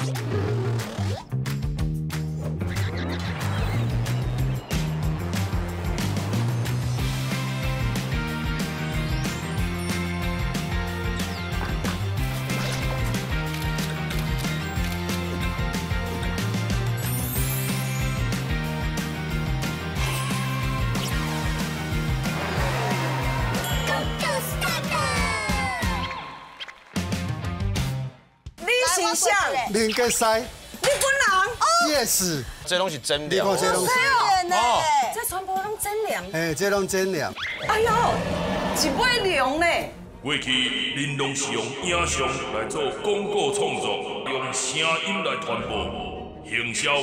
你是啥？林格西。你本人？ Yes。这拢是真料。你看这拢是。哦。这全部拢真料。嘿，这拢真料。哎呦，一尾龙呢？过去恁拢是用影像来做广告创作，用声音来传播，行销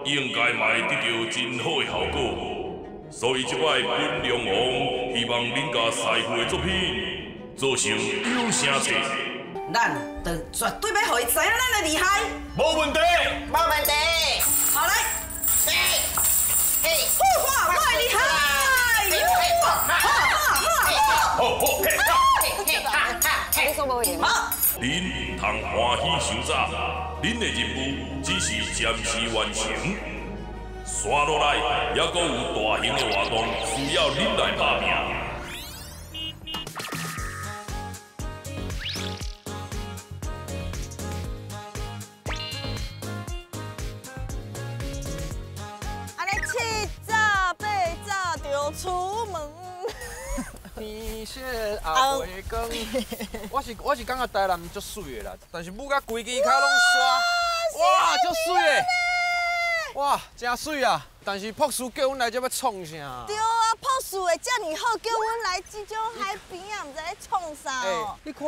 应该嘛会得到真好的效果。所以这摆本龙王希望恁共师傅的作品做成有声册。咱就绝对欲予伊知影咱的厉害。无问题，无问题。好来，嘿，嘿，哇，我的厉害！哈哈哈！好好嘿哈，嘿哈哈，你说无赢。好，恁毋通欢喜伤早，恁的任务只是暂时完成。紲落来，犹阁有大型的活动需要恁来拍拼。 7早8早就出门。天色也未光，我是感觉台南足媠的啦，但是舞甲规支跤拢沙，哇，足媠的，哇，真媠啊！但是朴树叫阮来这欲创啥？对啊，朴树会遮尔好，叫阮来这种海边啊，毋知咧创啥哦。你看，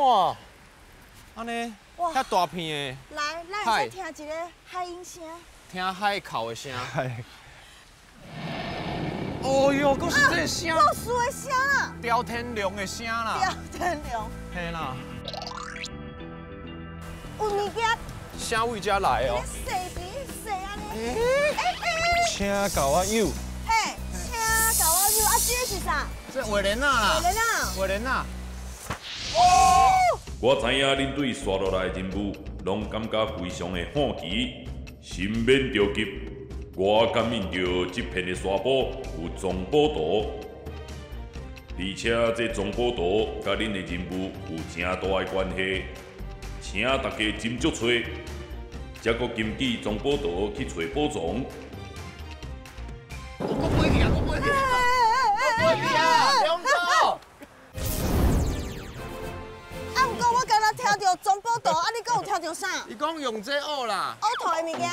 按呢，遐大片的。来，咱会使听一个海音声。听海哭的声。哦哟，阁是这个声，朴树的声啦，刁天龙的声啦，刁天龙，嘿啦，有物件，声为遮来哦？细边细按呢，请共我游，嘿，请共我游，啊，这个是啥？这画莲仔啦，画莲仔，画莲仔。我知影恁对紲落来的任务，拢感觉非常的好奇，心免著急。我感应到这片的沙埔有藏宝图，而且这藏宝图佮恁的任务有诚大的关系，请大家斟酌揣，才阁根据藏宝图去揣宝藏。我阁飞去啊！阁飞去啊！阁飞去啊！龙哥。啊，毋过我敢若听著藏宝图，啊，你阁有听著啥？伊讲用这学啦。乌土的物件。系啊。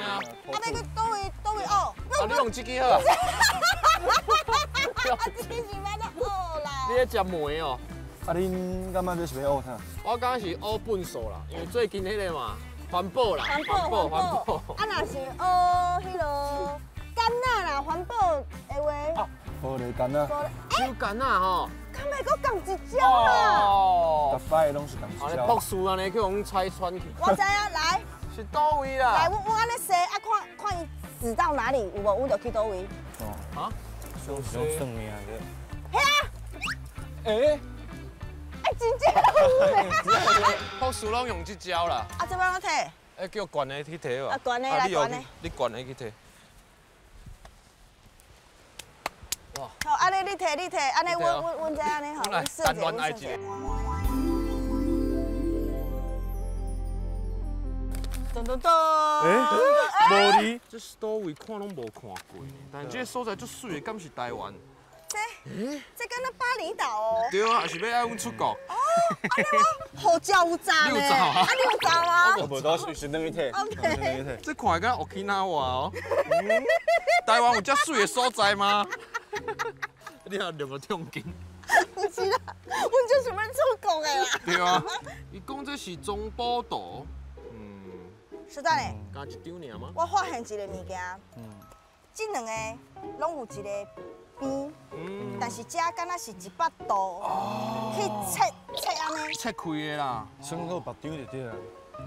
啊，欲去佗位佗位学？啊，你用这支好啊。啊，这支是欲怎学啦？你咧食糜哦？啊，恁感觉这是欲学啥？我感觉是学粪扫啦，因为最近彼个嘛，环保啦。环保，环保。啊，若是学彼个柑仔啦，环保的话。玻璃柑仔。手柑仔吼。敢会阁仝一招啦？哦。逐摆拢是仝一招。朴树按呢去予阮拆穿去。我知影，来。是佗位啦？来，阮按呢踅，啊，看看伊指到哪里，有无？阮就去佗位。哦。啊？用算命的。嘿啊！欸？哎，真正有呢。朴树拢用这招啦。啊，这欲按怎提？哎，叫悬的去提哦。啊，悬的来，悬的。你悬的去提。哇！好，按呢你提，你提，按呢阮这按呢吼，来，单乱爱一个。噔噔噔！欸，无哩。这是佗位看拢无看过呢，但这个所在足媠的，敢是台湾？这，这敢若巴厘岛哦。对啊，是欲爱阮出国。哦，按呢我护照有查呢。啊，你有查吗？我无，我是转去提。 OK。这看起来敢若 Okinawa 哦。台湾有遮媠的所在吗？你也两个痛经。不是啦，阮就想欲出国的啦。对啊，伊讲这是藏宝图。实在嘞，加一张尔吗？我发现一个物件，这两个拢有一个边，但是这敢若是100度去切切按呢，切开的啦，算好别张就对啦。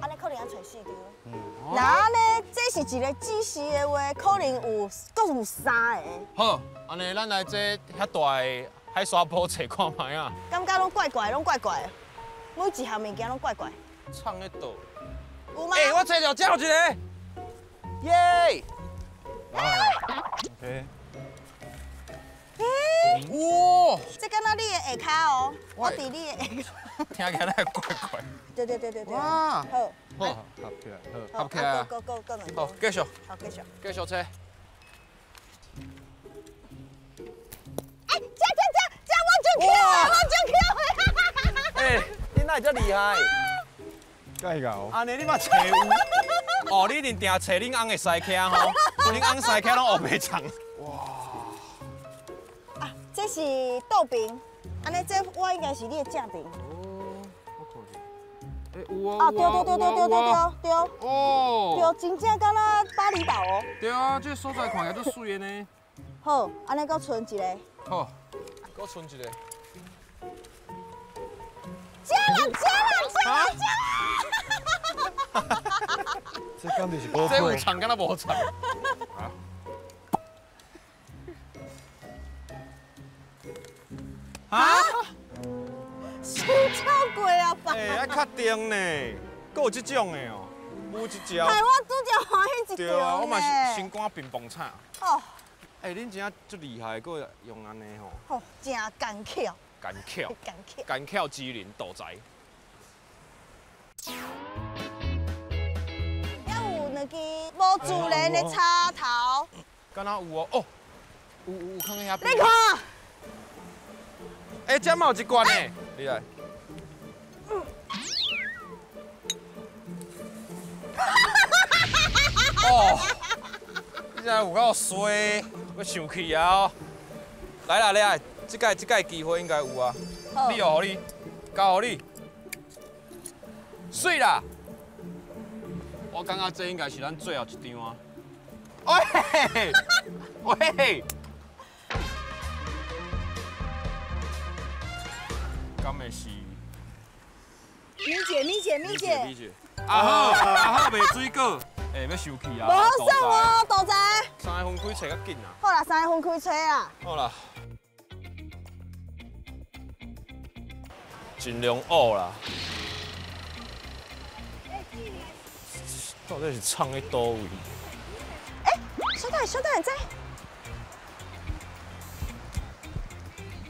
按呢可能爱揣四张。那按呢，这是一个指示的话，可能有阁有三个。好，按呢，咱来这遐大的海沙埔揣看觅啊。感觉拢怪怪，拢怪怪，每一项物件拢怪怪。创咧倒。有吗？欸，我揣著这有一个，耶！OK。哇！这敢若你的下跤哦，我伫你的下跤。听起来怪怪。对对对对对。哇！好。好，合起来，好。合起来。够够够好，继续。好，继续。继续揣。哎，这这这这我就捡的，我就捡的。哎，你哪会这厉害？介𠢕。按呢你嘛揣有？哦，你一定定揣恁翁的师客吼，恁翁师客拢乌白藏。哇！啊，这是倒边，按呢这我应该是你的正边。哦，我看者。欸，有哦。啊，对对对对对对对对。哦。对，真正敢若巴厘岛哦。对啊，这个所在看起来足媠的呢。好，按呢阁剩一个。好，阁剩一个。这啦这啦这啦这啦！这敢就是宝这有藏，敢若无藏。啊？伤超过啊吧？欸，爱确定呢，阁有这种的哦，母一招。哎，我拄则欢喜一对啊，我嘛是心肝乒乓惨。哦。欸，恁真正足厉害，阁用按呢吼。哦，真艰巧。艰巧。艰巧。艰巧之人杜财。还有两支无自然的插头。敢若有哦，哦，有有有，囥在遐。你看。欸，这嘛有一罐呢，你来。哦，你真有够衰，我生气啊！来啦，来，这届机会应该有啊。你哦，予你，交予你。媠啦！我感觉这应该是咱最后一张啊。喂，喂。敢会是？米姐，米姐，米姐，米姐。阿好，阿好卖水果，欸，欲生气啊！无好耍哦，杜财。三个分开揣较紧啊。好啦，三个分开揣啊。好啦。尽量学啦。到底是藏在佗位？欸，稍等，稍等，这。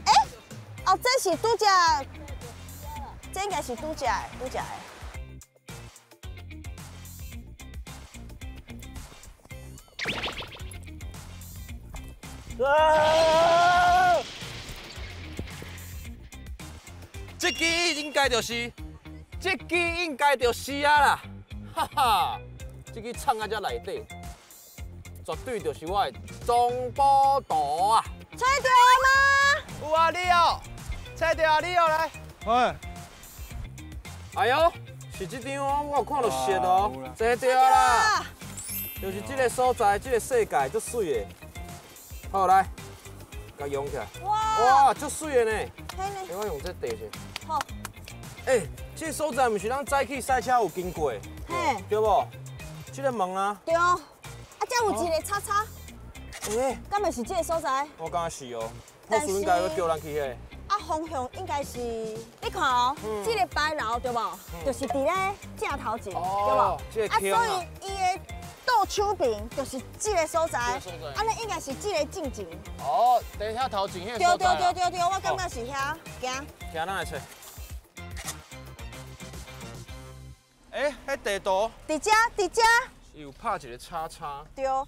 欸，哦，这是拄则，这应该是拄则的，拄则的。啊！这支应该就是，这支应该就是啊啦，哈哈！这支藏在这内底，绝对就是我的藏宝图啊！揣著吗？有啊，你哦，揣著啊，你哦，来。哎，哎呦，是这张哦，我有看到色哦，这对啦，就是这个所在，这个世界足媠的。好，来，共用起来。哇，哇，足媠的呢。欸，我用这递者。好。欸，这个所在毋是咱早起赛车有经过，嘿，对无？这个门啊。对。啊，这有一个叉叉。欸，敢袂是这个所在？我感觉是哦。老师应该要叫咱去彼个。啊，方向应该是，你看哦，这个牌楼对无？就是伫咧正头前，对无？这个啊，所以伊的倒手边就是这个所在，按呢应该是这个进前。哦，等下头前彼个所在。对对对对对，我感觉是遐，行。行，咱来揣。欸，彼地图。伫遮，伫遮。伊有拍一个叉叉。对，欸，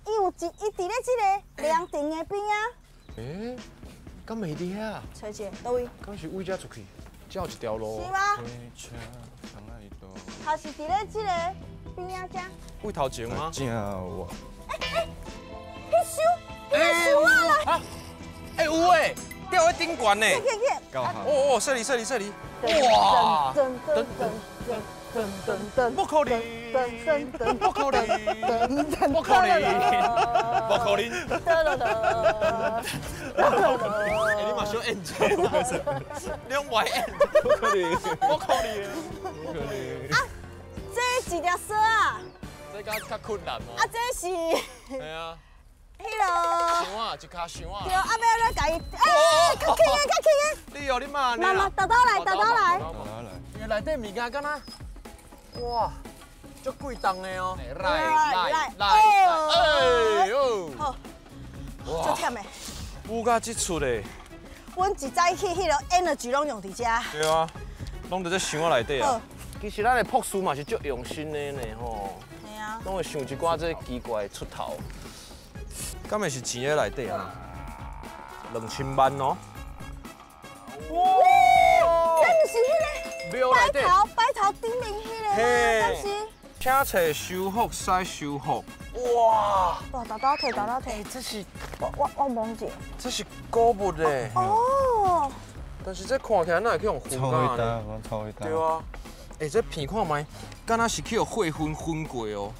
伊有一，伊伫咧这个凉亭的边仔。欸，敢袂伫遐？揣者，佗位？敢是对遮出去，遮有一条路。是吗？还是伫咧这个边仔遮？对头前吗？正有啊。欸欸，彼树，彼树啊啦！欸有欸，吊喺顶悬呢。去去。哦哦，说哩说哩说哩。哇！噔噔噔噔噔噔，不可能！不可能！不可能！不可能！欸，你嘛小演这，两外演，不可能！不可能！不可能！啊，这是一条绳啊。这较较困难哦。啊，这是。系啊。彼落。箱啊，一卡箱啊。对，啊，欲按怎共伊？欸，较轻的，较轻的。你哦，你嘛按呢妈妈，倒倒来，倒倒来。因为内底物件敢若，哇。足贵重的哦。来来来，哎呦，好，足忝的。舞到这出的。阮一早起彼个 energy 拢用伫遮。对啊，拢伫这箱仔内底啊。其实咱的朴师嘛是足用心的呢吼。嘿啊。拢会想一寡这奇怪的出头。敢会是钱在内底啊？2000万哦。哇！这毋是彼个摆头摆头顶面彼个吗？敢是？请找修复师修复。哇！哇！豆豆提，豆豆提，这是我摸者。这是古物嘞。哦。但是这看起来哪会去用粉啊？超伟大，对啊。哎，这片看觅，敢若是去予火熏熏过哦，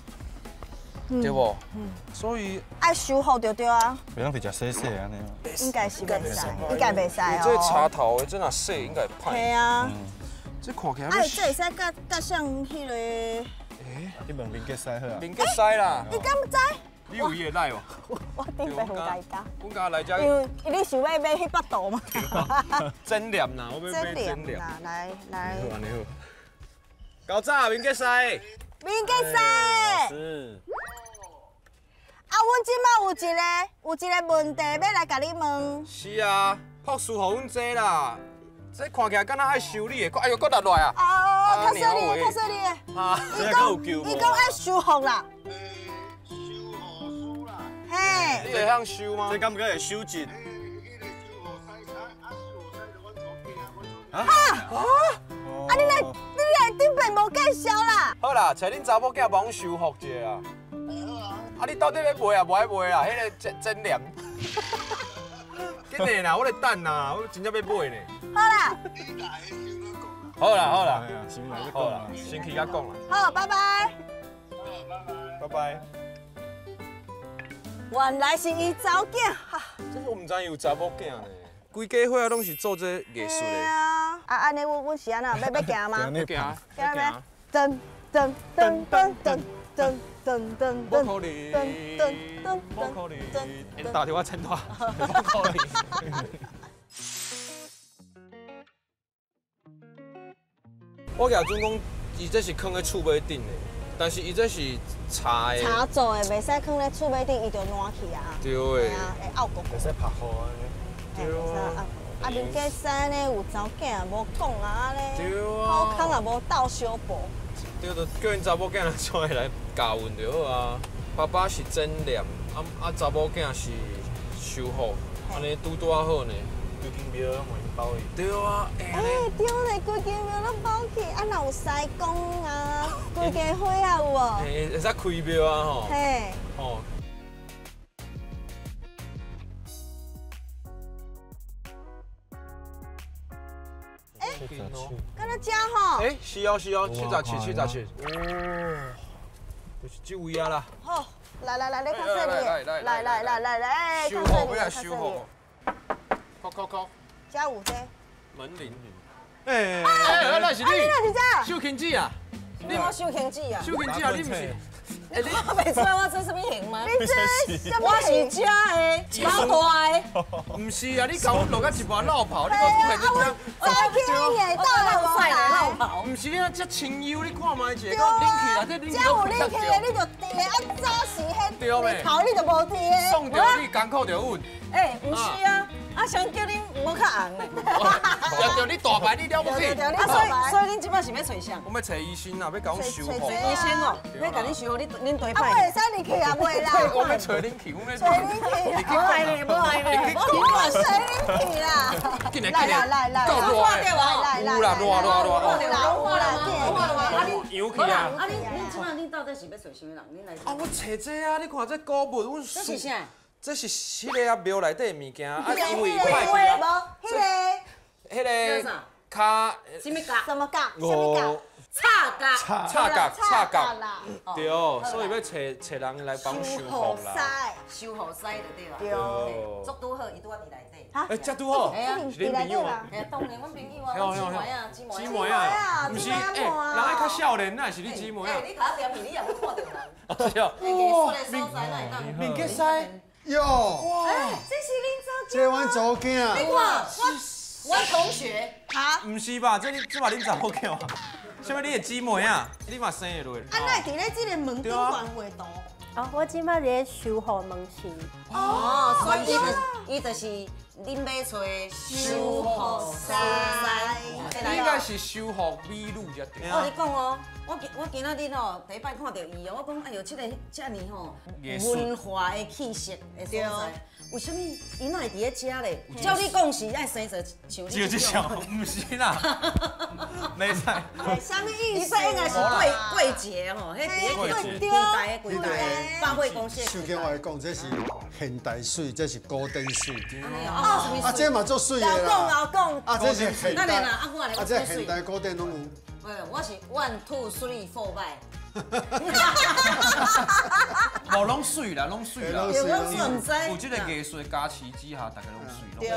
对无？嗯。所以爱修复就对啊。袂当直接洗洗按呢。应该是袂使，应该袂使哦。这插头的，这若洗应该会歹。嘿啊。这看起来。哎，这会使佮佮像彼个。你问林杰师好啊？林杰师啦。你敢知？你有伊的赖无？我顶摆有家伊加。阮家来遮。因为你想欲买彼腹图嘛？真念啦，我欲买真念啦，来来。好，按呢好。高早，明杰师。明杰师。是。啊，阮这摆有一个问题欲来共你问。是啊，朴师予阮这啦，这看起来敢若爱修理的，哎呦，阁落来啊！哦，较细腻的，较细腻的。啊，伊讲爱修复啦。修复师啦。嘿。你会晓修吗？这敢毋敢会修剪？啊！啊！你来，你来顶边无介绍啦。好啦，揣恁查某囝帮阮修复一下啦。啊！你到底欲卖啊？无爱卖啦？彼个真真念。紧的啦，我咧等啦，我真正欲买呢。好啦。好啦好啦，先来好啦，先去甲讲啦。好，拜拜。拜拜。原来是伊查某囝。这我毋知伊有查某囝呢。规家伙仔拢是做这艺术的。啊，啊，按呢，阮是按怎？欲行吗？欲行。行咩？噔噔噔噔噔噔噔噔无可能。噔噔噔无可能。𪜶打电话请我。无可能。我举准讲，伊这是囥咧厝尾顶的，但是伊这是柴的。柴做的，袂使囥咧厝尾顶，伊就烂去啊。对的。啊，会拗骨。袂使拍雨按呢。对啊。啊，林家山呢有查某囝无讲啊，按呢。对啊。好康也无斗相报。对，就叫𪜶查某囝来出来教阮就好啊。爸爸是真念，啊查某囝是修复，按呢拄拄仔好呢。规间庙拢予𪜶包去。对啊，欸对咧，规间庙拢包去，啊若有师公啊，规家伙啊有无？欸，会使开庙啊吼。嘿。吼。欸，敢若遮吼？欸，是哦是哦，77 77。哦，就是这位啊啦。好，来来来，你较细腻，来来来来来，修复，欲来修复。扣扣扣，遮有这门铃。欸，那是你？你哪是这？秀琴姊啊？你我秀琴姊啊？秀琴姊啊，你毋是？欸，你看袂出来我做啥物型吗？你这我是遮的，老大的。毋是啊，你共阮落到一半落跑，你阁骗你这？早起会到来无来落跑。毋是你啊，遮清幽，你看觅一下，阁冷气啦，这冷气遮有冷气的，你就伫咧啊，早时彼日头你就无伫咧。送著你，艰苦著阮。欸，毋是啊。啊，谁叫恁无较红呢？对对，你大牌你了不起。啊，所以恁这摆是欲揣啥？我欲揣医生啊，欲共阮修复。医生哦，欲共恁修复，恁对派。啊，袂使入去啊，袂啦。我欲揣恁去，我欲揣恁去。无爱咧，无爱咧，我揣恁去啦。来来来来，够热来有啦，热热热。热啦，啊恁洋气啊！啊恁这摆恁到底是欲揣啥物人？恁来。啊，我揣这啊，你看这古物，阮。这是啥？这是彼个啊庙内底的物件，啊，因为歹去啊。彼个，彼个卡。什物角？什么角？什物角？插角。插角，插角。对，所以欲揣揣人来帮修复啦。修复师就对啦。对。足拄好，伊拄仔伫内底。欸，遮拄好。是恁朋友吗？嘿，当然，阮朋友啊，阮姊妹啊，姊妹。姊妹啊，毋是，欸，人爱较少年，哪会是你姊妹啊？欸，你共我点去，你也无看著人。是哦。哇，面结师。哟，哇，这是恁查这阮查某囝。你看，我同学。哈？毋是吧？这这嘛恁查某囝啊？啥物你的姊妹啊？你嘛生会落？啊，哪会佇咧這個門頂懸畫圖？哦，我這擺佇咧修復門神。哦，所以伊就是恁欲揣的修復師。你應該是修復美女才對。我跟你講哦，我今仔日吼第一擺看著伊哦，我講哎喲，這個遮爾吼文化的氣息的所在，為啥物伊哪會佇咧遮咧？照你講是愛生做像你這種，毋是啦，袂使。啥物意思？伊這應該是過過節吼，彼佇咧櫃台的櫃台百貨公司。首先我來講，這是現代水，這是古典水。哦，啊，這嘛足媠的啦。老講。啊，這是現代。啊，這現代古典攏有。我是 one two three four five。無攏媠啦，攏媠啦。對，我毋知。有這個藝術加持之下，大家攏媠。對，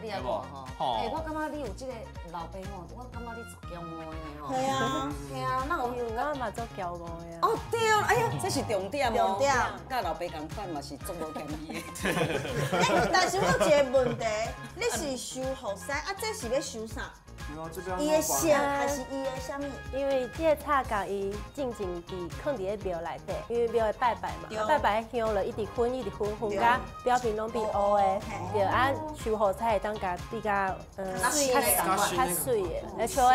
你也講吼。欸，我感覺你有這個老爸吼，我感覺你足驕傲的吼。係啊，係啊，那我我嘛足驕傲的。哦對，哎呀，這是重點哦。重點。佮老爸仝款嘛是足無謙虛的。但是我有一個問題，你是修復師啊？這是欲修啥？伊的色還是伊的啥物？因為這個插角伊進前佇囥佇咧廟內底，因為廟會拜拜嘛，拜拜香了一直熏一直熏，熏甲表皮攏變烏的，對啊，修復才會當共比較較較媠的，而像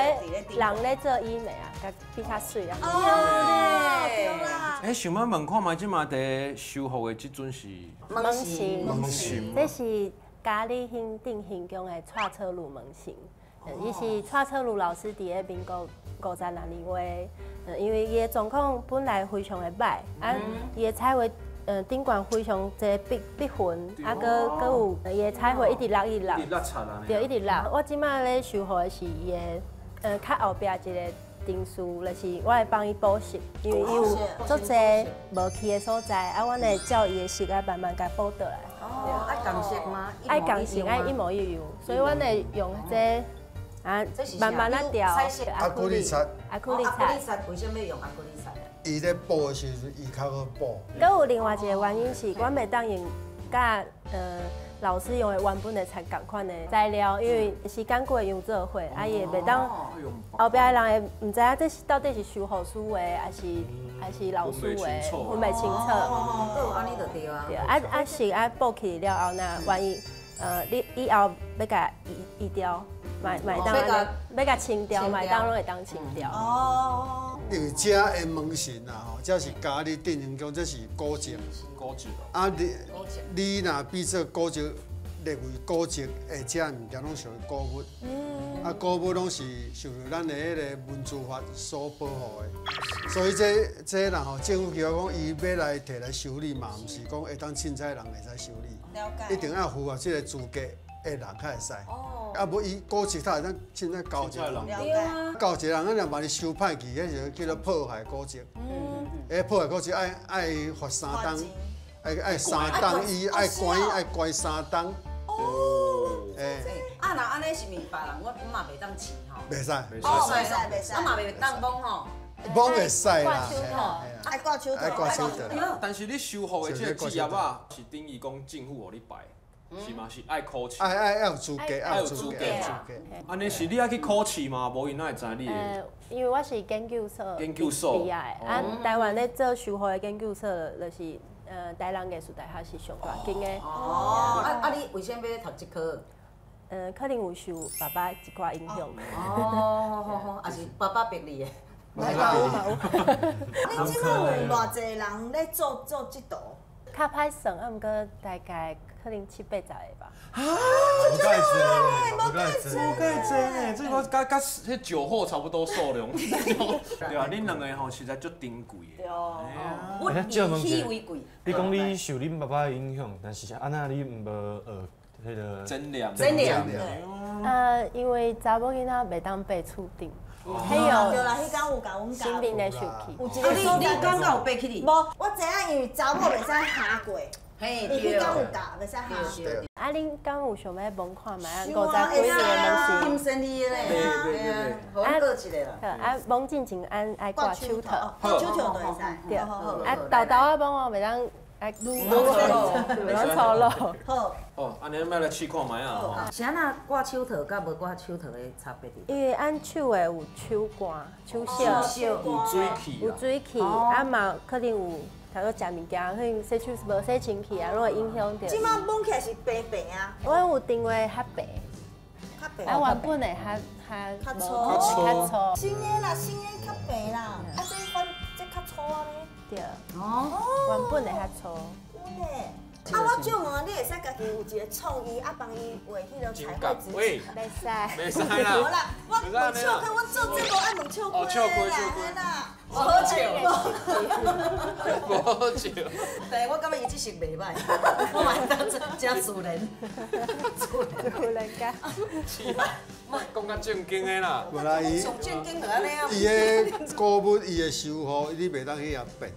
彼人咧做醫美啊，共比較媠啊。哦，對啦。欸，想欲問看覓，這馬佇修復的這陣是門神，門神，這是嘉里興鎮行宮的蔡車魯門神。伊是蔡車魯老師佇咧民國56年畫的，因為伊的狀況本來非常的歹，啊，伊的彩畫，頂懸非常濟筆筆痕，啊，閣有伊的彩畫一直落一直落，對，一直落。我這馬咧修復的是伊的，較後壁一個程序，就是我會幫伊補色，因為伊有足濟無去的所在，啊，阮會照伊的色啊慢慢共補倒來。哦，愛仝色嗎？愛仝色，愛一模一樣，所以阮會用這個。啊，慢慢仔調。阿庫里漆，阿庫里漆，為啥物用阿庫里漆？伊咧補的時陣，伊較好補。閣有另外一個原因是，阮袂當用佮老師用的原本的漆仝款的材料，因為時間過用做伙，啊伊會袂當後壁的人會毋知影這是到底是修復師畫，還是老師畫，分袂清楚。哦，按呢就對啊。對，啊啊是啊，補起了後，若萬一你以後欲共移掉。買當欲共清掉，買當攏會當清掉。哦。因為這的門神啊，吼，這是嘉里鎮行宮，這是古蹟。古蹟。啊，你若比做古蹟，列為古蹟的這物件攏屬於古物。嗯。啊，古物攏是受著咱的彼個文資法所保護的，所以這啦吼，政府機關講伊欲來提來修理嘛，毋是講會當凊彩人會使修理，一定愛符合這個資格的人較會使。啊，無伊古蹟，他會當凊彩交一個人，交一個人，咱若萬一修歹去，彼就叫做破壞古蹟。嗯。破壞古蹟愛罰三冬，愛三冬，伊愛關愛關三冬。哦。欸。啊，若按呢是毋是別人我嘛袂當飼吼？袂使。哦，袂使袂使。啊嘛袂當摸吼。摸會使啦。愛掛手套。愛掛手套。但是你修復的這個職業啊，是等於講政府予你排。是嗎？是愛考試，愛有資格，愛有資格。按呢是你愛去考試嗎？無𪜶哪會知你的？因為我是研究所研究所畢業的，啊，台灣咧做修復的研究所，就是台南藝術大學是上大間的。哦，啊你為啥物欲讀這科？可能有受爸爸一寡影響。哦，好好，也是爸爸逼你的。嘛有嘛有。恁這擺有偌濟人咧做這道？較歹算，啊，毋過大概。可能七八十個吧。啊，無蓋濟，無蓋濟，無蓋濟呢，這個佮彼酒貨差不多數量。對啊，恁兩個吼實在足珍貴的。對。物以稀為貴。你講你受恁爸爸的影響，但是按怎你毋無學彼個？真良。真良。因為查某囡仔袂當爬厝頂。還有，對啦，彼工有共阮教。身邊的受氣。有一個所在，你感覺有爬起哩？無，我知影，因為查某袂使行過。嘿，伊彼工有教，袂使行。啊，恁敢有想欲摸看覓啊？50幾年的門神。金生你的咧。對啊，好，過一个啦。啊，摸進前按愛掛手套。掛手套就會使。對。啊，沓沓仔摸哦，袂當。啊，愈粗鲁。好。哦，按呢咱来试看觅啊。是按怎挂手套佮无挂手套的差别伫？因为按手的有手汗、手烧，有水气，有水气，啊嘛可能有，头拄食物件，可能洗手无洗清气啊，拢会影响著。这马摸起来是白白啊。我有定位较白，较白。啊，原本的较较粗，较粗。新的啦，新的较白啦，啊，这款这较粗啊呢。对。哦。原本的较粗。啊，我借问你会使家己有一个创意，啊，帮伊画彼个彩绘纸。喂，袂使，袂使啦。无啦，我问笑亏，我做这个爱问笑亏啦，好笑，好笑。对，我感觉伊这是袂歹，我嘛会当真自然，自然噶。是啊，莫讲较正经的啦。无啦，伊上正经就按呢啊。伊的古物，伊的修复，你袂当去遐变。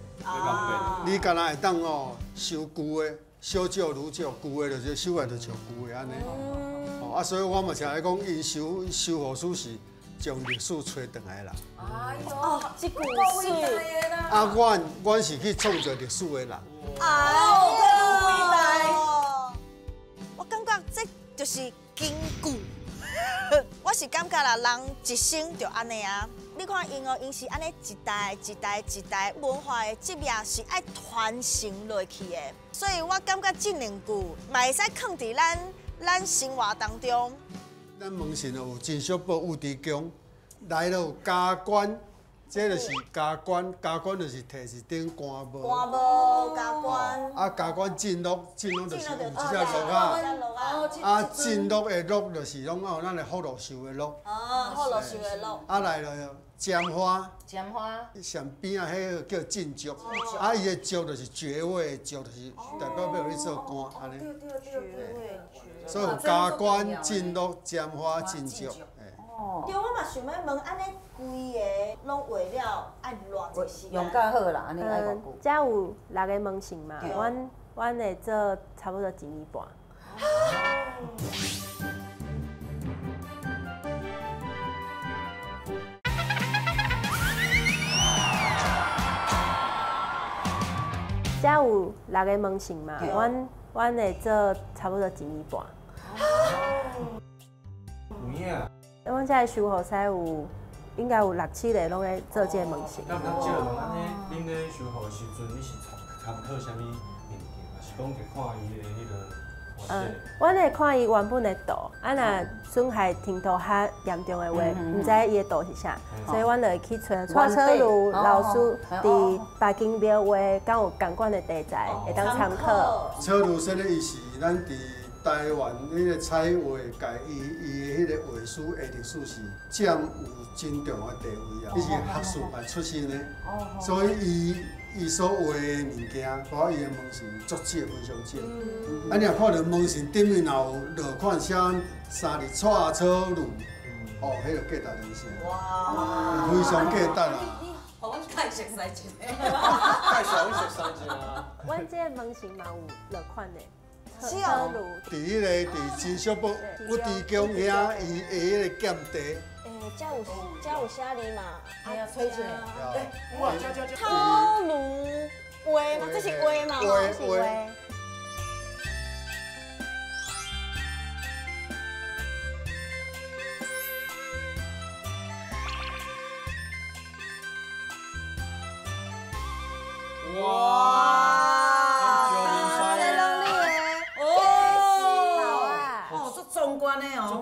你干焦会当哦修旧的。修旧如旧，旧的就是修来就像旧的按呢。哦啊，所以我嘛常来讲，𪜶修修复师是将历史揣转来啦。哎呦，这句水啦。啊，阮是去创造历史的人。哎呦，够伟大！我感觉这就是根据。我是感觉啦，人一生就按呢啊。你看𪜶哦，𪜶是按呢一代一代一代文化的职业是爱传承落去的，所以我感觉这两句嘛会使囥伫咱生活当中。咱门神有真惜宝有地宫，来了有加官，这就是加官，加官就是提一顶官帽。官帽加官。啊，加官进禄，进禄就是有这只鹿仔。啊，进禄的禄就是拢有咱的福禄寿的禄。哦，福禄寿的禄。啊，来了。沾花，沾花，上边仔彼个叫进爵，啊，伊的爵就是爵位的爵，就是代表欲予你做官，按呢。对对对对。所以有加官进禄、沾花进爵。哦。对，我嘛想欲问，按呢规个拢画了爱偌济时间？用较好啦，按呢爱偌久？遮有6个门神嘛，阮会做差不多1年半。遮有6个门神嘛，阮会做差不多1年半。有影。阮遮的修复师有，应该有6、7个拢咧做这个门神。敢毋借问，按呢，恁咧修复的时阵，你是参考啥物物件？还是讲就看伊的彼个？嗯，阮会看伊原本的图，啊若损害程度较严重的话，毋知伊的图是啥，所以阮就会去揣蔡车如老师伫北京庙画，敢有仝款的题材，会当参考。车如说咧，伊是咱伫台湾彼个彩画界，伊的彼个画师的历史是占有真重要的地位啊。伊是学术界出身的，所以伊所画的物件，包括伊的门神，足少，非常少。啊，你若看著门神顶面若有落款写三字蔡车如，哦，彼个价值连城，哇，非常价值啊！你予阮介绍一下，介绍阮熟悉一下。阮这个门神嘛有落款的，是哦。伫彼个伫金秀宝武地宫遐，伊的彼个剑地。遮有写字嘛？哎呀，吹起来。哇，这。头颅画嘛，这是画嘛？画画。哇！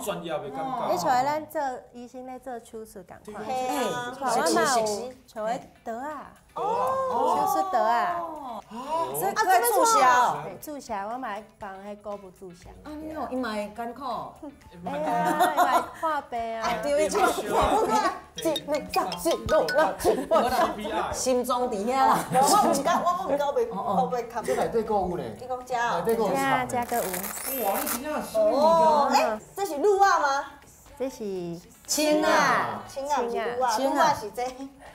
专业的感觉。你像咱做医生咧做手术仝款，我嘛有像彼刀仔，手术刀仔。这可以注射哦。注射，我嘛爱帮彼古物注射。按呢哦，伊嘛会艰苦。哎呀，伊嘛会看病啊。对，伊就看病。1、2、3、4、5、6、7、8，心脏伫遐啦。我毋敢，我毋敢被我被卡。这内底阁有呢。你讲遮哦。内底阁有。遮阁有。哇，你真正是。哦，哎，这是鹿仔吗？这是青仔，青仔毋是鹿仔，鹿仔是这。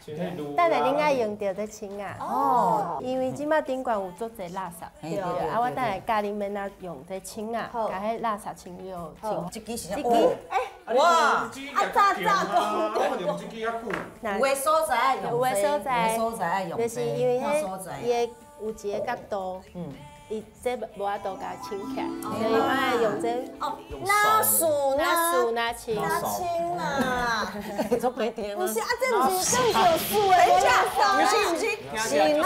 等下恁爱用著这青仔。哦。因为这马顶悬有足济垃圾，对啊，我等下教恁欲按怎用这青仔，共彼垃圾清了。这支是这支，哎，哇，啊早早讲，用这支较久。有的所在爱用，有的所在爱用，就是因为彼伊的有一个角度，伊这无法度共清起来，所以爱用这哦，哪数哪数哪清，哪清啊？做白听不是啊，这不是这不是有数的，等一下，不是不是，是哪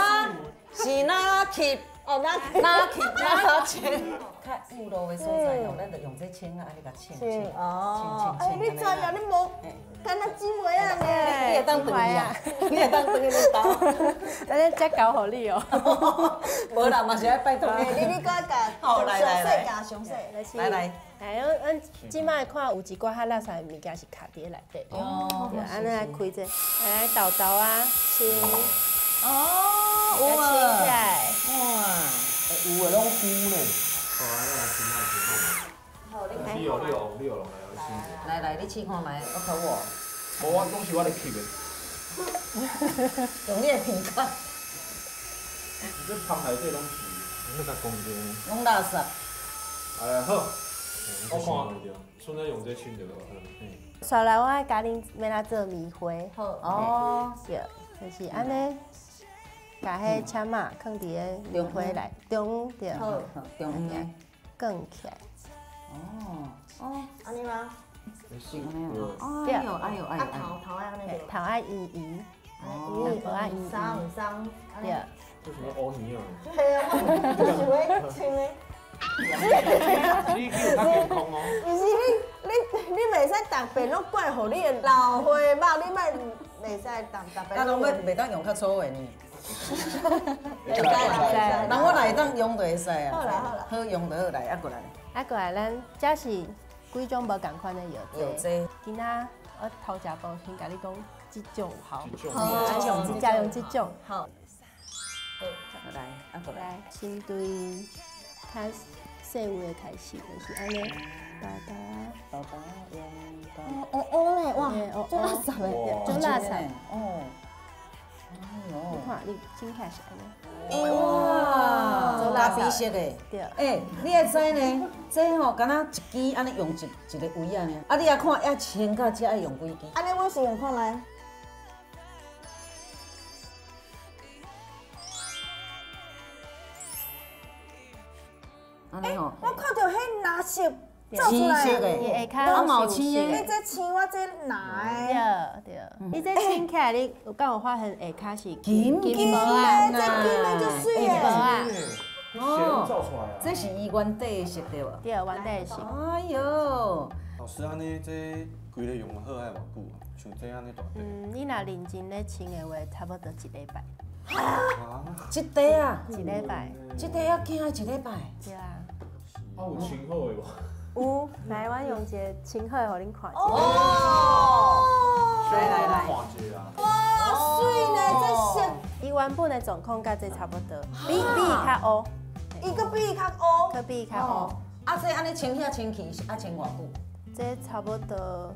是哪吸哦，哪哪吸哪清。较有路的所在吼，咱就用这清啊，按呢共清清哦。清哎，你知啊？你无敢若姊妹啊呢？你会当转去啊？你会当转去恁兜？咱咧才交予你哦。无啦，嘛是爱拜托你。你你搁共好来来来，教详细。来来。来，阮这摆看有一寡较垃圾的物件是卡伫内底。哦。对，按呢来开这，来豆豆啊，清。哦，有啊。清起来。哇，有的拢糊呢。好，你有你有你有来来来，你试看觅，我考我。无，我拢是我咧吸的。用你的鼻孔。你这芳内底拢是，你甲讲者。拢垃圾。哎好，我看，现在用这清就好。紲来，我爱教恁欲按怎做棉花。好哦，对，就是按呢，共彼签仔囥伫个棉花内中，对。好，中间。卷起来。哦哦，按呢吗？是按呢哦。哎呦哎呦哎呦！头头爱按呢头爱圆圆，圆圆爱圆圆。松松。对。这什么乌耳啊？对啊，我就是要穿的。你有较健康哦。毋是你你袂使逐遍拢怪予你的老岁肉，你莫袂使逐逐遍。啊，拢欲袂当用较粗的呢。袂使啦，人我若会当用就会使啊。好啦好啦，好用就好来，啊过来。啊过来，咱这是几种无仝款的药剂。今仔我头一步先共你讲这种有效。好，这种用这种。好。来，啊过来。先对较细微的开始，就是按呢，豆豆啊，豆豆用哦哦咧，哇，足垃圾的，足垃圾。哦。你看，你清起来是按呢。哇，咖啡色的。对。欸，你会知呢？这吼，敢若一支按呢用一个位按呢。啊，你也看，犹清到这爱用几支？按呢，我试用看觅。按呢吼。我看著彼蓝色走出来，伊下跤嘛有青的。你这青，我这蓝的。对对。你这清起来，你有敢有发现下跤是金金箔啊？这金的就媠的。哦，这是伊原底的色对无？对，原底的色。哎哟，老师按呢，这规个用好爱偌久啊？像这按呢大块。嗯，你若认真咧清的话，差不多一礼拜。啊？这块啊？一礼拜。这块要惊一礼拜。对啊。啊，有清好的无？有，来，我用一个清好的予恁看一下。哦。来来来。看一下。哇，媠呢，这色。伊原本的状况佮这差不多，比伊较乌。伊阁比伊较乌。阁比伊较乌。啊，这按呢清遐清气是爱清偌久？这差不多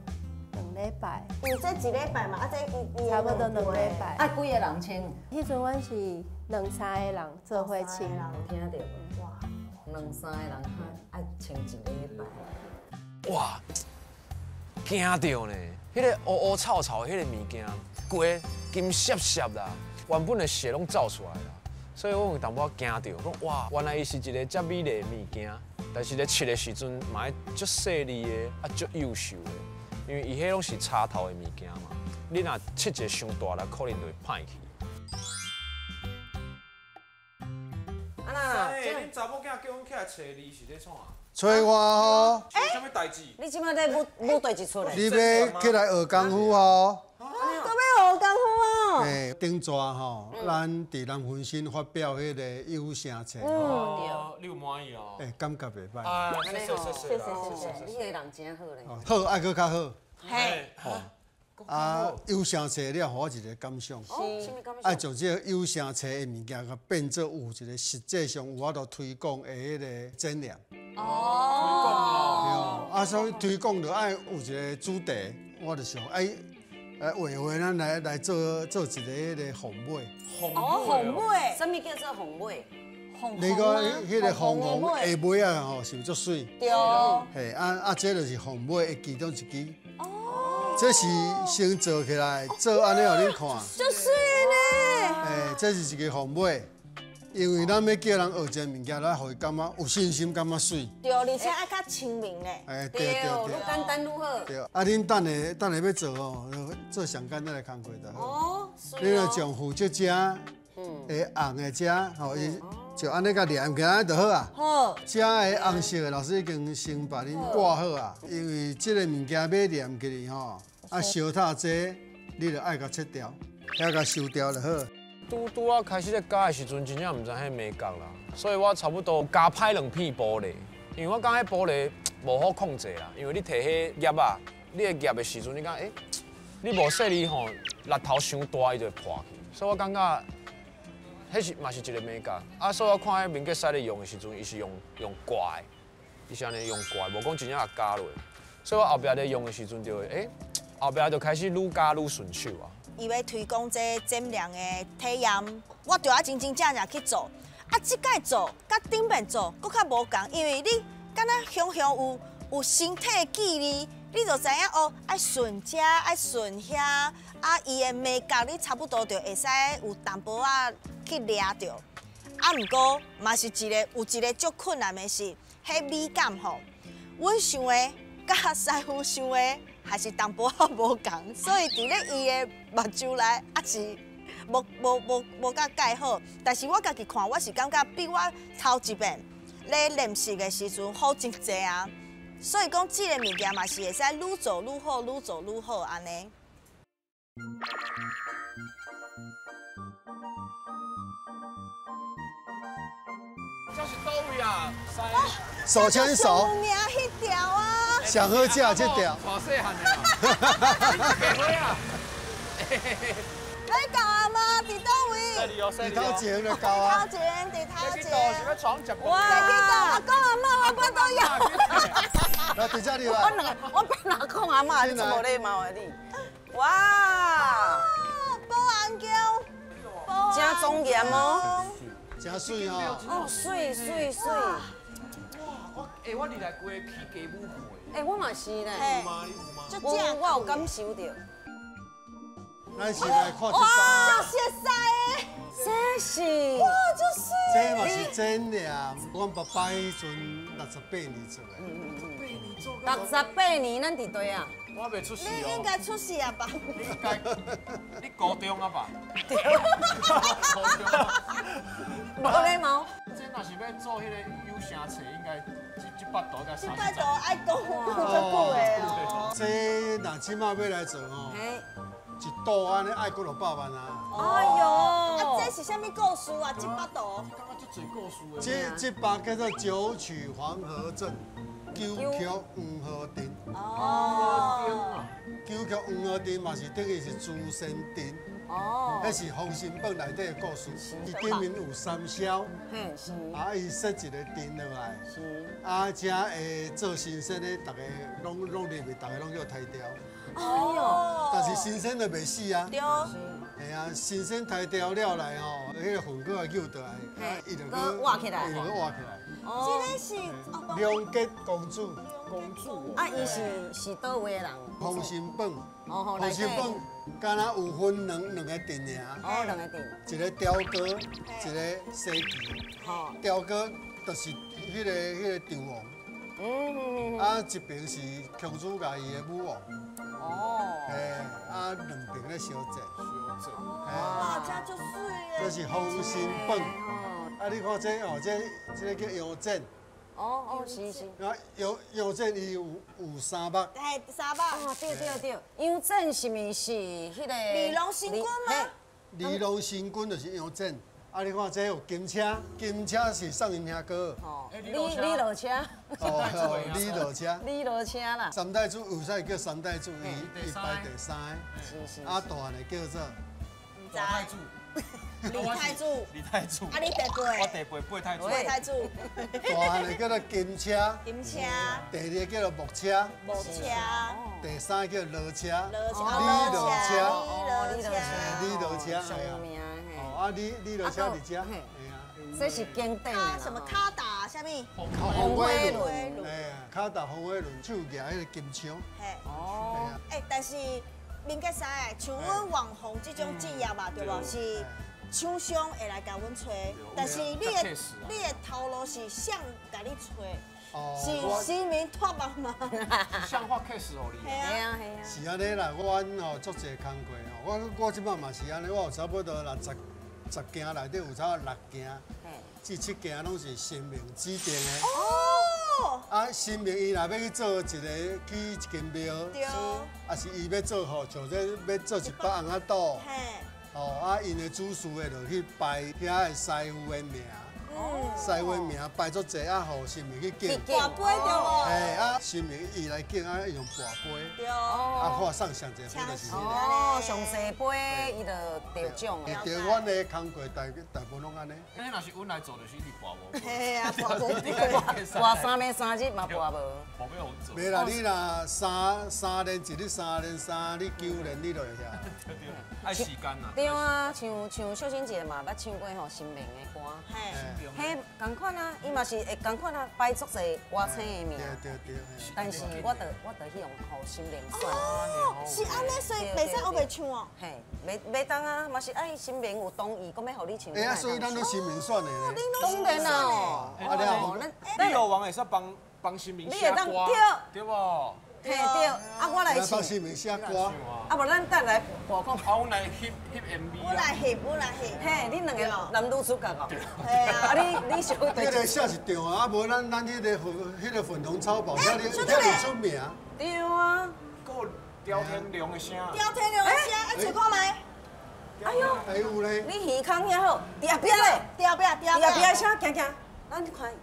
两礼拜。伊这一礼拜嘛，啊这伊差不多两礼拜。啊，几个人清？彼阵阮是两三个人做伙清。有听著无？哇，两三个人爱清一礼拜。哇，惊著呢！彼个乌乌臭臭的彼个物件，规个金涩涩啦，原本的血拢走出来啦，所以我有淡薄仔惊著，讲哇，原来伊是一个遮美丽的物件，但是咧切的时阵嘛爱足细腻的，啊足幼秀的，因为伊彼拢是插头的物件嘛，你若切一个伤大粒，可能就会歹去。啊那，恁查某囝叫阮起来揣你是咧创啊？揣我吼！欸，啥物代志？你这摆咧舞舞对一出咧？你欲起来学功夫吼？阁欲学功夫哦！欸，顶逝吼，咱伫南分新发表彼个有声册。哦，你有满意哦？欸，感觉袂歹。啊，谢谢谢谢谢谢，你个人真好咧。好，爱阁较好。嘿。吼。啊，有声册了，予我一个感想。爱将这个有声册的物件，共变做有一个实际上有法度推广的彼个展览。哦。对。啊，所以推广就爱有一个主题，我就想，哎，来画画，咱来做做一个彼个凤尾。哦，凤尾。啥物叫做凤尾？你讲彼个凤凰下尾仔吼，是毋是足媠？对。嘿，啊，这就是凤尾的其中一支。哦。这是先做起来，做按呢予恁看。足媠呢。欸，这是一个凤尾。因为咱欲叫人学一个物件，咱予伊感觉有信心，感觉媠。对，而且爱较亲民咧。哎，对对对，愈简单愈好。对，啊，恁等下等下欲做吼，做上简单的工课就好。哦，你若将负责这会红的这，吼，伊就按呢共黏起来就好啊。好。这个红色的老师已经先把恁挂好啊，因为这个物件欲黏起来吼，啊，烧透这，你就爱共切掉，遐共收掉就好。拄拄仔开始咧教的时阵，真正毋知彼眉角啦，所以我差不多加歹两片玻璃，因为我感觉彼玻璃无好控制啦，因为你提彼夹仔，你咧夹的时阵，你感觉欸，你无细腻吼，力头伤大，伊就会破去，所以我感觉，彼是嘛是一个眉角。啊，所以我看彼民国师咧用的时阵，伊是用挂的，伊是按呢用挂的，无讲真正加落。所以我后壁咧用的时阵就会，欸，后壁就开始愈加愈顺手啊。伊欲推广这减量的体验，我就爱真真正正去做。啊，这摆做佮顶摆做，阁较无仝，因为你敢若雄雄有身体记忆，你就知影哦，爱顺这，爱顺遐，啊，伊的眉角你差不多就会使有淡薄仔去掠著。啊，毋过嘛是一个有一个足困难的是，彼美感吼，阮想的佮师傅想的还是淡薄仔无仝，所以伫咧伊的目睭内还是无甲盖好。但是我家己看，我是感觉比我头一遍咧练习的时阵好真济啊。所以讲，这个物件嘛是会使愈做愈好，愈做愈好按呢。这是佗位啊？手牵手。有名彼条啊。上好食这条。大细汉的。啊！你到啊吗？伫佗位？伫头前就到啊。头前，伫头前。去是欲创食饭。去倒，阿公阿嬷，我都要。来，伫这里我两个，我变阿公阿嬷，你真无礼貌的你。哇！保安宫，真庄严哦。真媠哦。哦，媠媠媠。哇！我我入来规个起鸡母皮。欸，我嘛是呢。有吗？我我有感受到。咱是来看这哇，足熟似的，这是哇，足媠。这嘛是真的啊！阮爸爸彼阵68年做的。68年，咱伫佗啊？我袂出世哦。你应该出世啊吧？你应该，你高中啊吧？对。无礼貌。这若是欲做彼个有声册，应该这百度该这百度爱讲讲足久的哦。这若这马欲来做吼，一度按呢爱几落百万啊！哎哟，啊，这是啥物故事啊？这百度。感觉足济故事的。这百叫做九曲黄河镇，九曲黄河阵。哦。九曲黄河阵嘛是等于是诛仙阵。哦。彼是《封神榜》内底的故事，伊顶面有三霄。嘿，是。啊，伊设一个阵落来。是。啊，遮会做神仙的，逐个拢入去，逐个拢叫刣掉。哎哟！但是神仙就袂死啊。对。嘿啊，神仙刣掉了来吼，彼个魂阁仔救倒来，伊就阁活起来，伊就阁活起来。这个是良吉公主。公主。啊，伊是佗位的人？封神榜。哦，封神榜，敢若有分两个阵营。哦，两个阵。一个雕哥，一个西岐。吼。雕哥就是彼个赵王。嗯。啊，一边是公主佮伊的母王。哦。嘿，啊，两边咧相战。相战。哇，这足媠的。这是封神榜。啊，你看这哦，这个叫腰斩。哦哦，是是。啊，腰斩伊有三目。嘿，三目。哦，对对对，腰斩是毋是彼个？李龙神君吗？李龙神君就是腰斩。啊，你看这有金车，金车是送𪜶兄哥。哦，李落车。哦，李落车。李落车啦。三太子为啥叫三太子？伊排第三个。是是。啊，大汉的叫做。毋知。太子。李太子。李太子。啊，你第几？我第八，八太子。八太子。大汉的叫做金车。金车。第二个叫做木车。木车。第三个叫罗车。罗车。李罗车。李罗车。李罗车。啊，李罗车伫遮。这是经典的。什么卡达？啥物？风火轮。哎，卡达风火轮，手举彼个金枪。嘿。哦。哎，但是民国师，像阮网红这种职业嘛，对无？是厂商会来共阮揣，但是你的头路是谁共你揣？是神明托梦吗？像发 case 予你。系啊系啊。是按呢啦，阮吼足济工课吼，我这摆嘛是按呢，我有差不多啦十十件内底有差不多六件至七件拢是神明指定的。哦。啊，神明伊若欲去做一个去一间庙，对。啊是伊欲做吼，像这欲做一百红仔肚。哦，啊，𪜶的主事的就去拜遐的师傅的名，师傅的名拜足济，啊，予神明去敬。跋杯对无？嘿，啊，神明伊来敬，啊，用跋杯。对。啊，看送上济杯就是彼个。哦，上济杯，伊就得奖。对，阮的工课大大部分拢按呢。那若是阮来做，就是一直跋无。嘿啊，跋无杯。跋三暝三日嘛跋无。无欲予做。袂啦，你若三连一日三连三，你九连你就会遐。对对，爱时间啊。对啊，像秀卿姐嘛捌唱过吼神明的歌，嘿，仝款啊，伊嘛是会仝款啊，摆足济歌星的名。对对对。但是我就去用予神明选。哦，是按呢，所以袂使乌白唱哦。嘿，袂当啊，嘛是爱神明有同意，阁欲予你唱。哎啊，所以咱拢神明选的咧。当然啦。啊了，咱李老王会使帮神明写歌，对无？嘿对，啊我来唱。帮神明写歌。啊无咱等来播讲。啊，阮来翕翕 MV。我来翕，我来翕。嘿，恁两个男女主角哦。嘿啊。啊你你小对。彼个写是对啊，啊无咱彼个粉红草堡遐尔出名。对啊。阁有刁天龙的声。刁天龙的声，啊揣看觅。哎呦。还有咧。你耳孔遐好，伫后壁咧。伫后壁，伫后壁。后壁声，行行，咱看。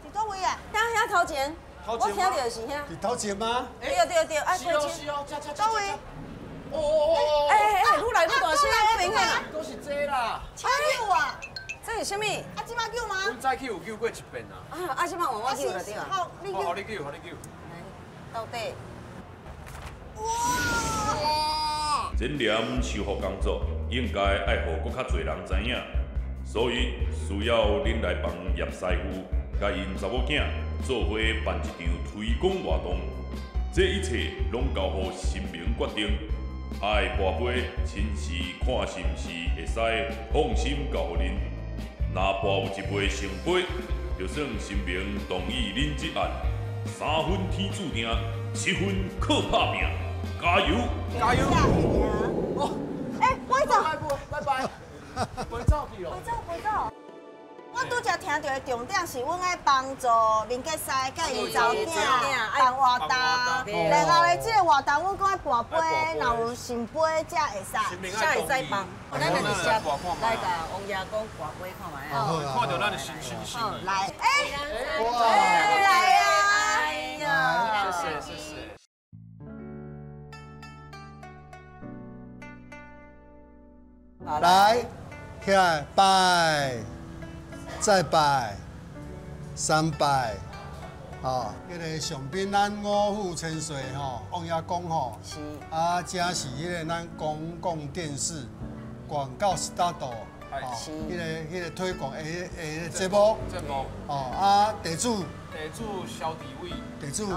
伫佗位啊？遐遐头前。我听到是遐。伫头前吗？对对对，爱过是哦，这这佗位？哦哦哦！哎哎哎，愈来愈大声，愈明显啦。都是这啦。车救啊！这是啥物？啊，这摆救吗？阮早起有救过一遍啊。啊，啊，这摆换我救了对吧？好，你救。好，你救，好，你救。来，到底。哇！展览修复工作应该爱予阁较济人知影，所以需要恁来帮叶师傅佮𪜶查某囝做伙办一场推广活动。这一切拢交予神明决定。爱跋杯，亲自看是毋是会使放心交予恁。若跋有一杯圣杯，就算神明同意恁这案，3分天注定，7分靠打拼。加油！加油！哦，哎，我走，拜拜，袂走去哦，袂走，袂走。我拄才听著的重点是，阮爱帮助民国师佮𪜶查某囝办活动，然后咧，这个活动阮阁爱跋杯，若有圣杯才会使，才会使帮。咱就直接来共王爷公跋杯看觅啊。看著咱的心心心。来，哎，来啊！哎呀，谢谢谢谢。来，起来拜。再拜，三拜，吼，彼个上宾咱五虎千岁吼，王爷公吼，是，啊，这是彼个咱公共电视广告 start，吼，彼个推广的节目，节目，哦，啊，地主，地主萧志伟，地主，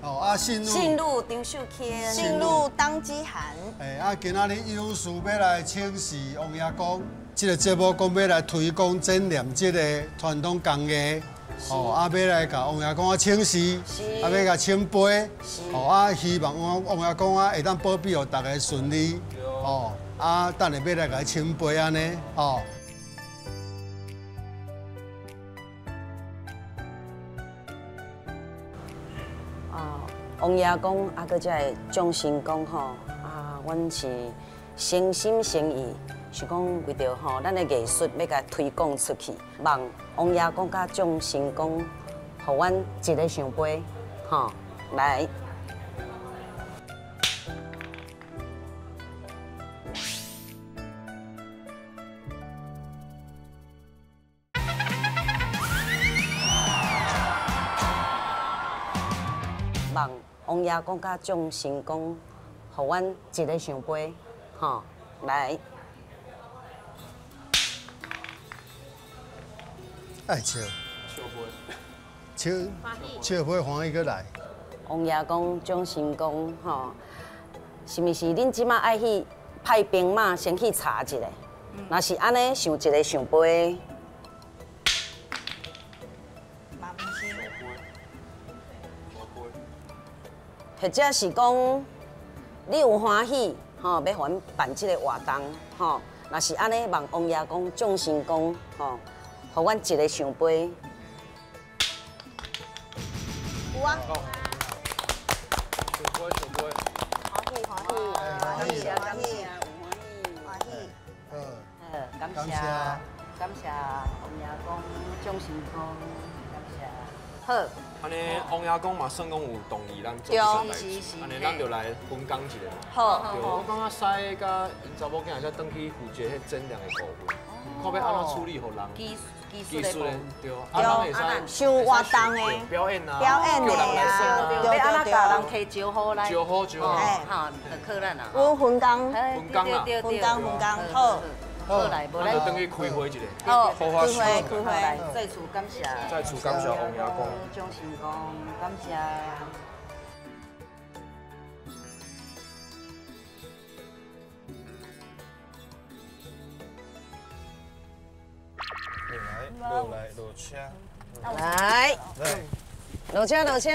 哦，啊，信禄张秀卿，信禄当基涵，哎，啊，今仔日有事欲来请示王爷公。这个节目讲欲来推广展览这个传统工艺，哦，啊，欲来共王爷公啊请示，啊，欲共请杯，哦，啊，希望王爷公啊会当保庇予大家顺利，哦，啊，等下欲来共伊请杯按呢，哦。啊，王爷公啊，阁遮个众神公吼，啊，阮是诚心诚意。想讲为著吼，咱的艺术欲共推广出去，望王爷公佮众神公，予阮一个圣杯，吼，来。望王爷公佮众神公，予阮一个圣杯，吼，来。爱笑，笑，笑袂欢喜阁来。王爷公、众神公，吼，是毋是恁这马爱去派兵马先去查一下。若是按呢，想一个圣杯。或者是讲，你有欢喜吼，欲予阮办这个活动吼。若是按呢，望王爷公、众神公吼，予阮一个圣杯。有啊。圣杯，圣杯。欢喜，欢喜，欢喜，欢喜，欢喜，欢喜。好，感谢，感谢王爷公、众神公，感谢。好。按呢，王爷公嘛算讲有同意咱做这项代志，按呢，咱就来分工一下。好。对，我感觉师佮𪜶查某囝会使转去负责彼展览的部分，看欲按怎处理予人。技术的，对。啊，咱会使想活动的表演啊，表演的啊，欲按怎共人提招呼来？招呼招呼。哈，就靠咱啊。阮分工。分工啊。分工分工，好。好来，无咱就转去开会一下。好，开会开会。再次感谢。再次感谢王爷公。掌声公，感谢。落来落车。来。落车落车。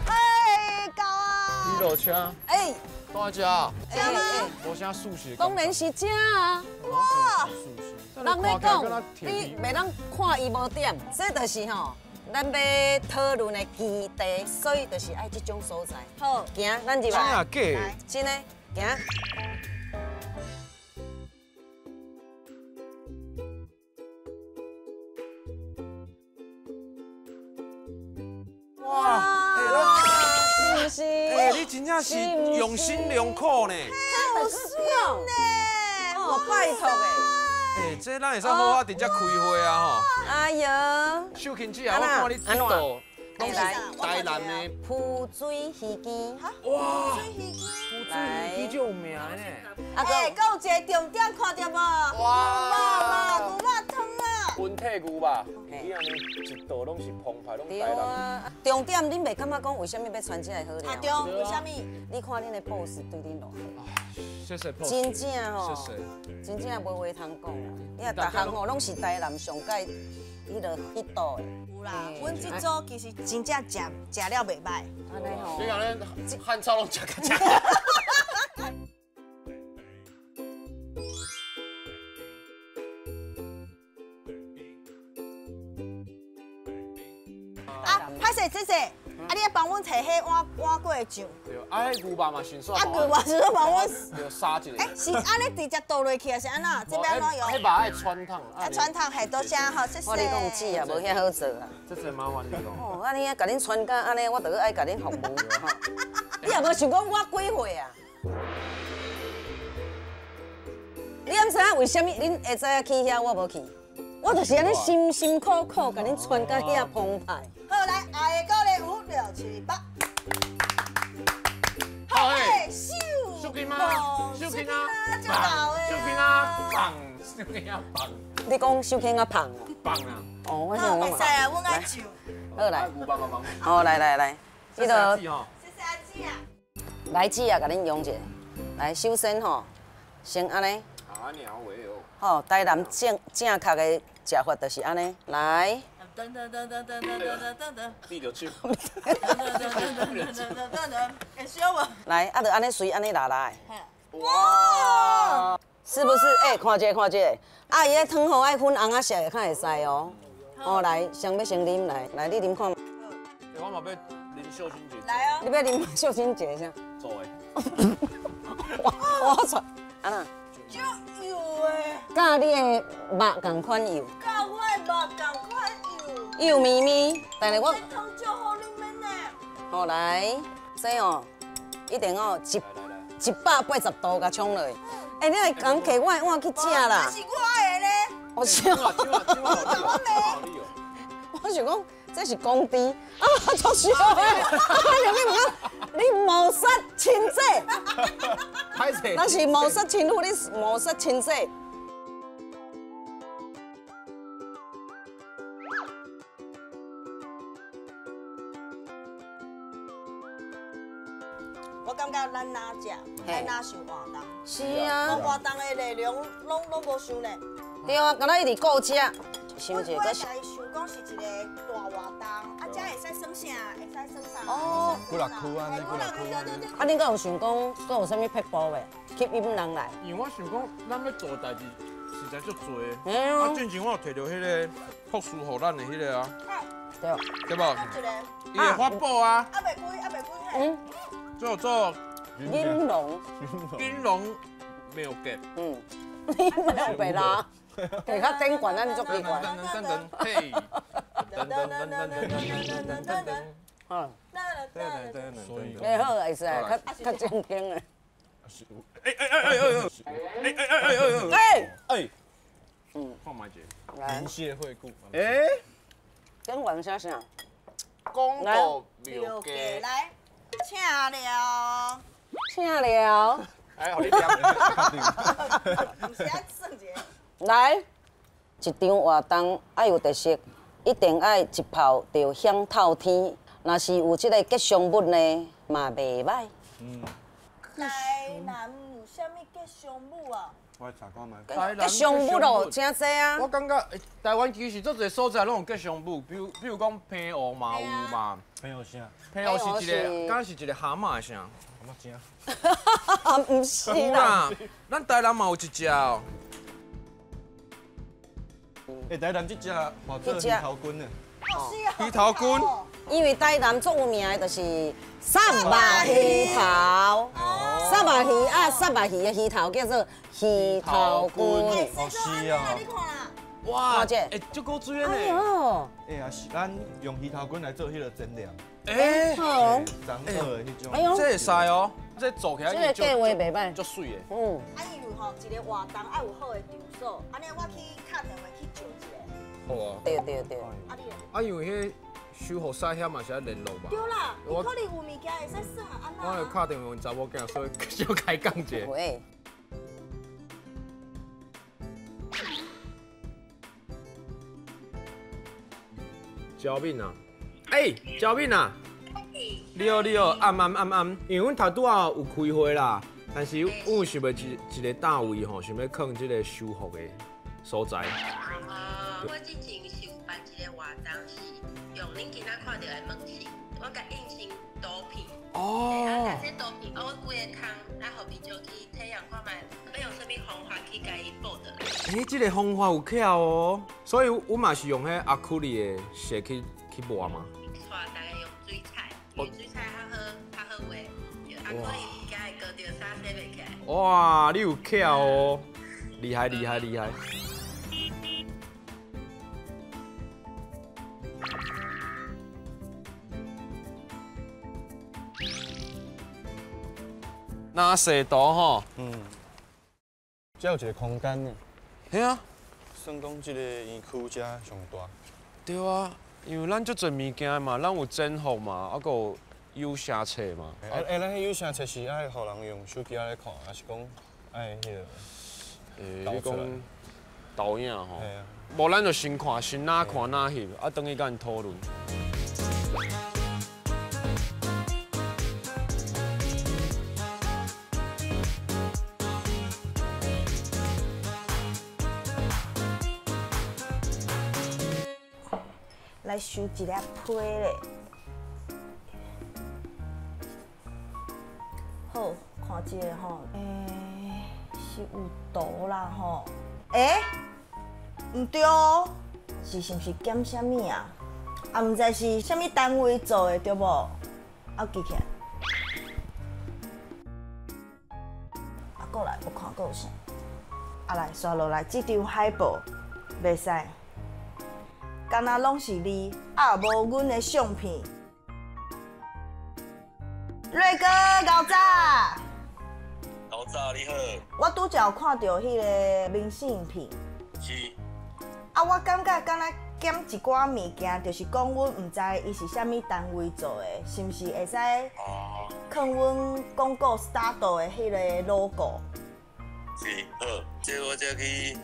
哎，到啊。你落车。哎。倒在遮。遮吗？无啥舒适。当然是遮啊。哇！人咧讲，你袂当看伊无点，这就是吼，咱欲讨论的基地，所以就是爱这种所在。好，行，咱入来。真的假？真的，行。哇！是不是？哎，你真正是用心良苦呢。好水呢！哦，拜托的。哎，这咱会使好好伫遮开会啊吼。哎呦，秀琴姐啊，我看你这道拢是台南的浮水鱼羹。哇，浮水鱼羹足有名的呢。哎，阁有一个重点看到无？哇，牛肉汤啊！温体牛肉，你按呢一道拢是澎湃，拢台南。重点，恁袂感觉讲为啥物欲穿这个好料？啊对，为啥物？你看恁的 pose 对恁落。谢谢 pose。真正吼，谢谢。真正无话通讲啦。你看，逐项吼拢是台南上盖彼个彼道的。有啦，阮这组其实真正食食了袂歹。按呢吼。你讲咧，汉草拢食较食。啊，歹势姐姐，啊，你爱帮阮提彼碗碗粿的酱。对，啊，彼牛肉嘛，顺续。啊，牛肉顺续帮阮。对，杀一下。欸，是按呢直接倒落去，还是按怎？这欲按怎用？彼肉爱传统。爱传统，系多谢好，谢谢。我跟你讲，姊啊，无遐好做啊。这真麻烦你咯。哦，按呢，共恁传到按呢，我就爱共恁服务吼。你也无想讲我几岁啊？你敢知影为啥物恁会知影去遐，我无去？我就是按呢辛辛苦苦共恁传到遐澎湃。好，来，下个月5、6、7、8。好诶，秀，秀琴啊，秀琴啊，就老的，秀琴啊，棒，秀琴啊，棒。你讲秀琴啊，棒哦。棒啊！哦，我想讲。会使啊，阮爱上。好来，好来来来，这个。谢谢阿姊啊。来姊啊，共恁用一下。来，首先吼，先按呢。啊，鸟尾哦。吼，台南正正确的食法就是按呢，来。噔噔噔噔噔噔噔噔噔。闭着手。噔噔噔噔噔噔噔，会烧无？来，啊，就按呢随按呢拿来。哇！是不是？欸，看这看这，啊，伊个汤吼爱粉红仔色的较会使哦。哦，来，谁欲先啉？来，来，你啉看。我嘛欲啉秀清姐。来哦。你欲啉秀清姐啥？做的。我操！啊那？足油的。佮你的肉仝款油。佮我的肉仝款油。油咪咪，但是我。这汤足好啉的呢。好来，这哦，一定哦180度共冲落去。欸，你来共摕我的碗去食啦。这是我的咧。我想。我想讲这是公猪，啊，足烧的，啊，你谋杀亲姐。歹势。咱是谋杀亲夫，你谋杀亲姐。我感觉咱若食，咱若想活动，是啊。无活动的内容拢无想咧。对啊，敢若一直顾食，想我者我家己想讲是一个大活动，啊，遮会使耍啥？会使耍啥？哦，几若区按呢，几若区按呢。啊，恁阁有想讲，阁有啥物撇步袂？吸引人来。因为我想讲，咱欲做代志实在足济。嗯。啊，进前我有提著彼个博士予咱的彼个啊。对。对无？伊会发布啊。啊，袂开，啊袂开嘿。嗯。做做。金龙。金龙庙节。嗯。你没有白啦。给较顶悬，咱足奇怪。噔噔噔嘿。噔噔噔噔噔噔噔噔。嗯。所以。哎好，会使，较正经的。哎哎哎哎哎哎哎哎哎哎哎。嗯，看觅一个。灵谢惠顾。哎。顶悬写啥？广告庙价。来，请了。请了。哎，予你念。毋是爱算一个。来，一场活动爱有特色，一定爱一炮就响透天。若是有这个吉祥物呢，嘛袂歹。嗯。台南有啥物吉祥物啊？我查看觅。吉祥物咯，真济啊！我感觉台湾其实足济所在拢有吉祥物，比如讲澎湖嘛有嘛。澎湖啥？澎湖是一个，敢是一个蛤蟆的啥？蛤蟆精。毋是啦。咱台南嘛有一只哦。欸，台南这只画做鱼头菌的，鱼头菌，因为台南最有名的就是虱目鱼头，虱目鱼啊，虱目鱼的鱼头叫做鱼头菌。哦，是啊。哇，欸，足够水的呢。哎呦，欸啊，是咱用鱼头菌来做彼个煎料。欸，好，长好的彼种。哎呦，这会使哦，这做起来这个计划袂歹，足水的。嗯。啊，因为吼，一个活动爱有好的场所，按呢我去敲电话去借一个。好啊。对对对。啊你咧？啊，因为彼修复师遐嘛是爱联络吧？对啦，伊可能有物件会使算啊，按怎？我敲电话阮查某囝，所以小开讲一下。喂。小敏啊，欸，小敏啊，你好你好，暗暗暗暗，因为阮头拄仔有开会啦，但是阮有想欲一个单位吼，想欲囥这个修复的所在。哦，我之前是有办一个活动，是用恁今仔看到的模型，我共印成图片。哦。啊，这图片，我规个空，啊，予民众去体验看觅，欲用啥物方法去共伊报道。欸，这个方法有巧哦，所以阮嘛是用彼阿库里的色去抹嘛。带大家用水彩，因为水彩较好较好画，阿库里物件会高着衫洗袂起来。哇，你有巧哦，厉害厉害厉害！那踅图吼，嗯，这有一个空间呢。嘿啊，算讲这个园区遮上大。对啊，因为咱足济物件嘛，咱有整服嘛，啊，阁有有声册嘛。欸，咱彼有声册是爱予人用手机仔咧看，还是讲爱彼个？欸，你讲导影吼？无，咱就先看，先哪看哪翕，啊，转去共𪜶讨论。来收一粒皮咧，好，看这个吼，欸，是有图啦吼，欸，毋对哦，是毋是减啥物啊？啊，毋知是啥物单位做的对无？啊，记起来，啊，过来，我看阁有啥？啊，来，刷落来，这张海报袂使。敢若拢是你，啊无阮的相片。瑞哥，𠢕早。𠢕早，你好。我拄才有看到彼个明信片。是。啊，我感觉敢若减一寡物件，就是讲阮毋知伊是啥物单位做的，是毋是会使囥阮广告 start 的彼个 logo？是，好，这我才去。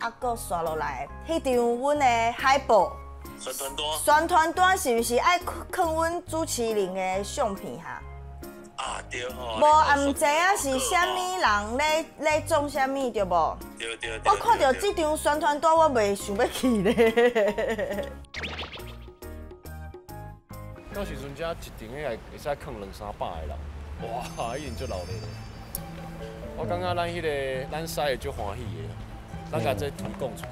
啊，阁刷落来，彼张阮的海报，宣传单，宣传单是毋是爱囥阮主持人的相片哈？啊，啊，对吼。无啊，毋知影是啥物人咧创啥物对无？对对。我看到这张宣传单，我袂想欲去咧。到时阵遮一场遐会使囥两三百个人，哇，一定足热闹的。我感觉咱彼个咱师会足欢喜的，咱共这推广出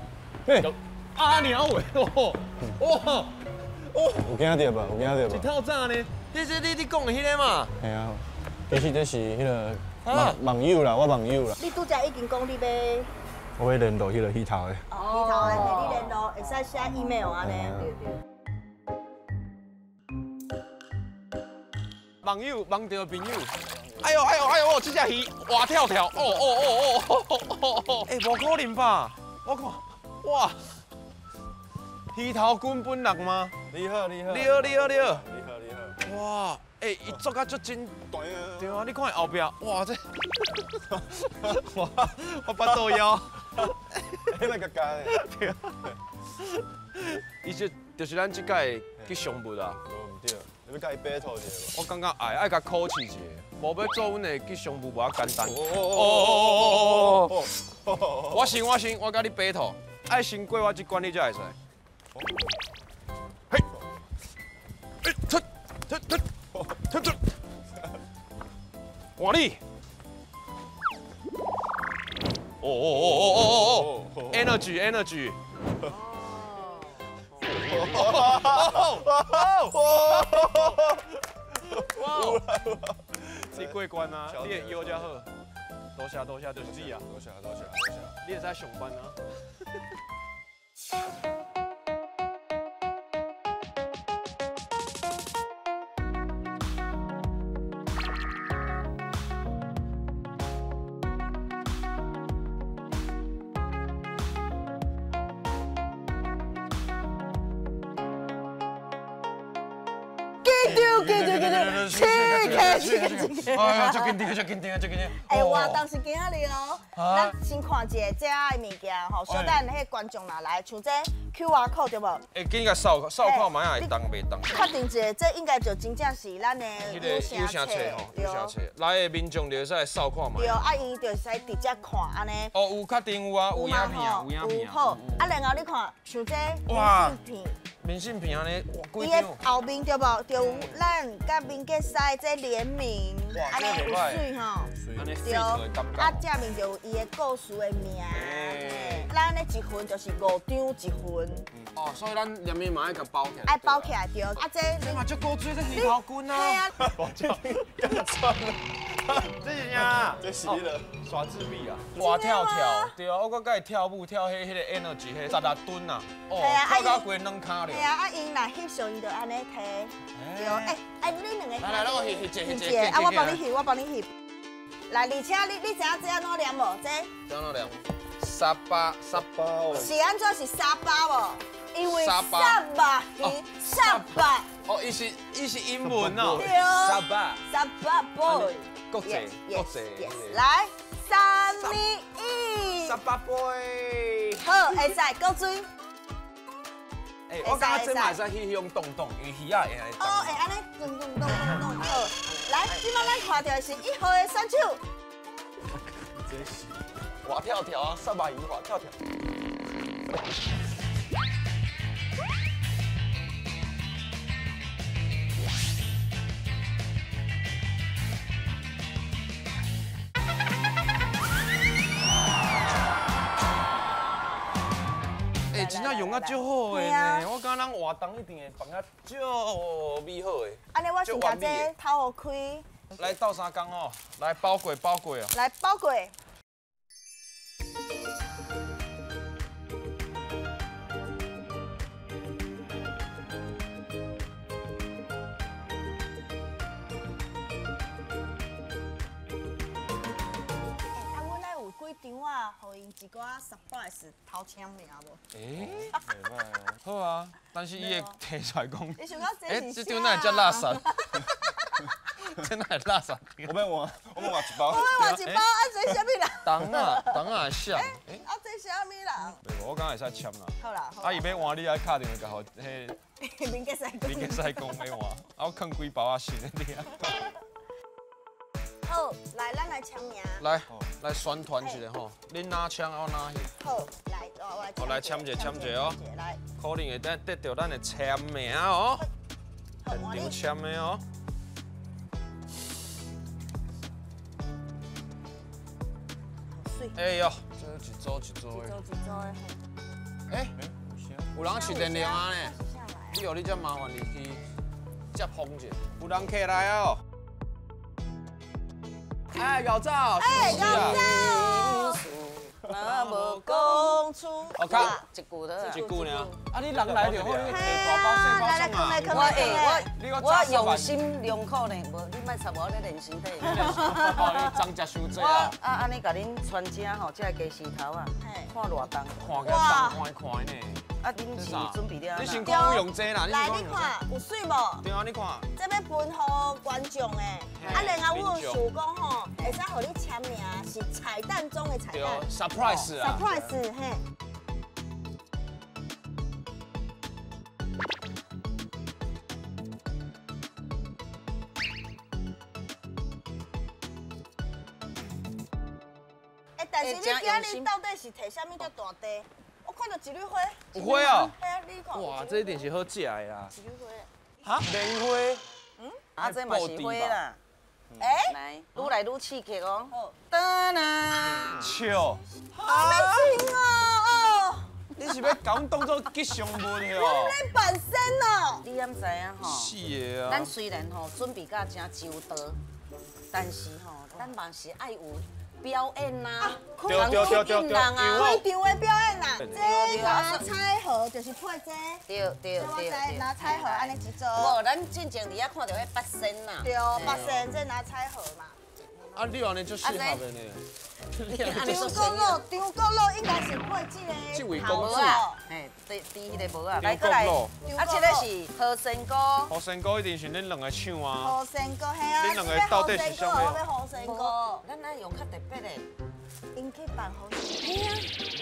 去。啊，鸟尾哦，哇，哦，有惊著无？有惊著无？一透早呢，你这你讲的彼个嘛？系啊，其实这是彼个网网友啦，我网友啦。你拄才已经讲你欲，我欲联络彼个鱼头的。哦，鱼头的，你联络会使写 email 按呢。网友，网著朋友。哎呦哎呦哎呦！这只鱼活跳跳！哦哦哦哦哦哦！哎，无可能吧？我看，哇，鱼头君本人吗？你好，你好，你好，你好，你好，你好，你好。哇，哎，伊做甲足真，对啊，你看后壁，哇，这，哇，我腹肚枵，那个干的，对啊。伊这就是咱这届吉祥物啊。无毋对。你欲共伊 battle 一下无？我感觉爱共考试一下，无欲做阮的吉祥物无遐简单。哦哦哦哦！我先我先，我共你 battle，爱先过我这关你才会使。嘿，哎，出出出出出，换你。哦哦哦哦哦哦哦！Energy energy。哇！你过关啊！你的腰才好。多谢多谢，就是你啊！多谢多谢多谢，你会使上班啊！哎呀，足紧张，足紧张，足紧张！哎，活动是今仔日哦，咱先看一下这的物件吼，小等彼观众若来，像这 QR code 对无？哎，紧共扫扫看觅会动袂动？确定一下，这应该就真正是咱的有声册吼，有声册。来的民众就会使扫看觅。对，啊，伊就会使直接看按呢。哦，有确定有啊，有影片啊，有影片。好，啊，然后你看，像这明信片。明信片按呢，哇，伊的后面对无？就有咱佮民国师这联名，按呢有媠吼。对，啊，正面就有伊的故事的名。咱呢一份就是5张一份。哦，所以咱连面嘛爱共包起来。爱包起来对，啊这。这嘛足古锥，这鱼头菌啊。嘿啊。我这穿了。这是啥？这是你了。耍自闭啊！活跳跳，对啊，我阁佮伊跳舞跳彼个 energy，彼16吨啊，哦，跳到规软跤了。嘿啊，啊𪜶若翕相，𪜶就按呢提。对，哎哎，你两个。来来，我翕翕一下，翕一下。啊，我帮你翕，我帮你翕。来，而且你知影这按怎念无？这？这按怎念？沙巴沙巴哦。是按怎是沙巴无？因为沙巴鱼沙巴。哦，伊是英文哦。沙巴。沙巴 boy。国际国际。来，3、2、1。沙巴 boy。好，会使够水。哎，我感觉这嘛会使去彼种动动，因为鱼仔会按呢。哦，会按呢动动动动动。好，来，这摆咱看到的是1号的选手。这是活跳跳啊，沙巴鱼活跳跳。哎，真正用啊足好的呢！我感觉咱活动一定会办啊足美好的。按呢，我先共这头予开。来斗相共哦，来包过包过哦。来包过。张啊，予𪜶一寡 surprise 头签名无？欸，袂歹哦。好啊，但是伊会提出来讲，你想讲这是这张哪会遮垃圾？这哪会垃圾？我欲换，我欲换一包。我欲换一包，啊这啥物人？糖仔，糖仔像。啊这啥物人？袂，我感觉会使签啦。好啦。啊，伊欲换你爱敲电话共予彼。民国师公。民国师公欲换，啊我囥几包仔新的伫遐。好，来，咱来签名。来，来宣传一下吼，恁哪签我哪翕。好，来，我来。好，来签一下，签一下哦。来。可能会得得到咱的签名哦。现场签的哦。哎呦，这一组一组的。一组一组的。哎，有人饲电铃啊呢？你哦，你遮麻烦你去接风者，有人客来哦。哎，老赵，哎，老赵，那无讲出，我看一句的，一句尔。啊，你人来就好，你提大包细包创啊。我我用心良苦呢，无你莫插我咧练身体。哦，你脏食伤济啊。啊，按呢共恁传遮吼，这个鸡丝头啊，看偌重，看起来重看看呢。啊，恁是准备了？你先看我用这啦，来，你看有水无？对啊，你看。这欲分予观众的，啊，然后我有想讲吼，会使予你签名，是彩蛋中的彩蛋。对，surprise 啊。surprise 嘿。哎，但是你今日到底是提啥物叫大地？我看到一缕花。有花哦。嘿啊，你看。哇，这一定是好食的啦。一缕花。哈？莲花。嗯。啊，这嘛是花啦。哎。来，愈来愈刺激哦。噔啦。笑。好难听哦哦。你是欲共阮当做吉祥物哦？我咧扮仙哦。你敢知影吼？是的啊。咱虽然吼准备甲真周到，但是吼，咱嘛是爱有表演呐，对对对对对，开场的表演呐，这拿彩盒就是配这，对对对，拿彩盒按呢一组。无，咱进前伫遐看著彼八仙呐。对，八仙这拿彩盒嘛。啊，你按呢足适合的呢。张国老，张国老应该是配这个。这位公子。嘿，对，对，彼个无啊。来，过来。啊，这个是何仙姑。何仙姑一定是恁两个抢啊。何仙姑，嘿啊。恁两个到底是啥物？何仙姑，咱爱用较特别的。𪜶去扮何仙姑。嘿啊，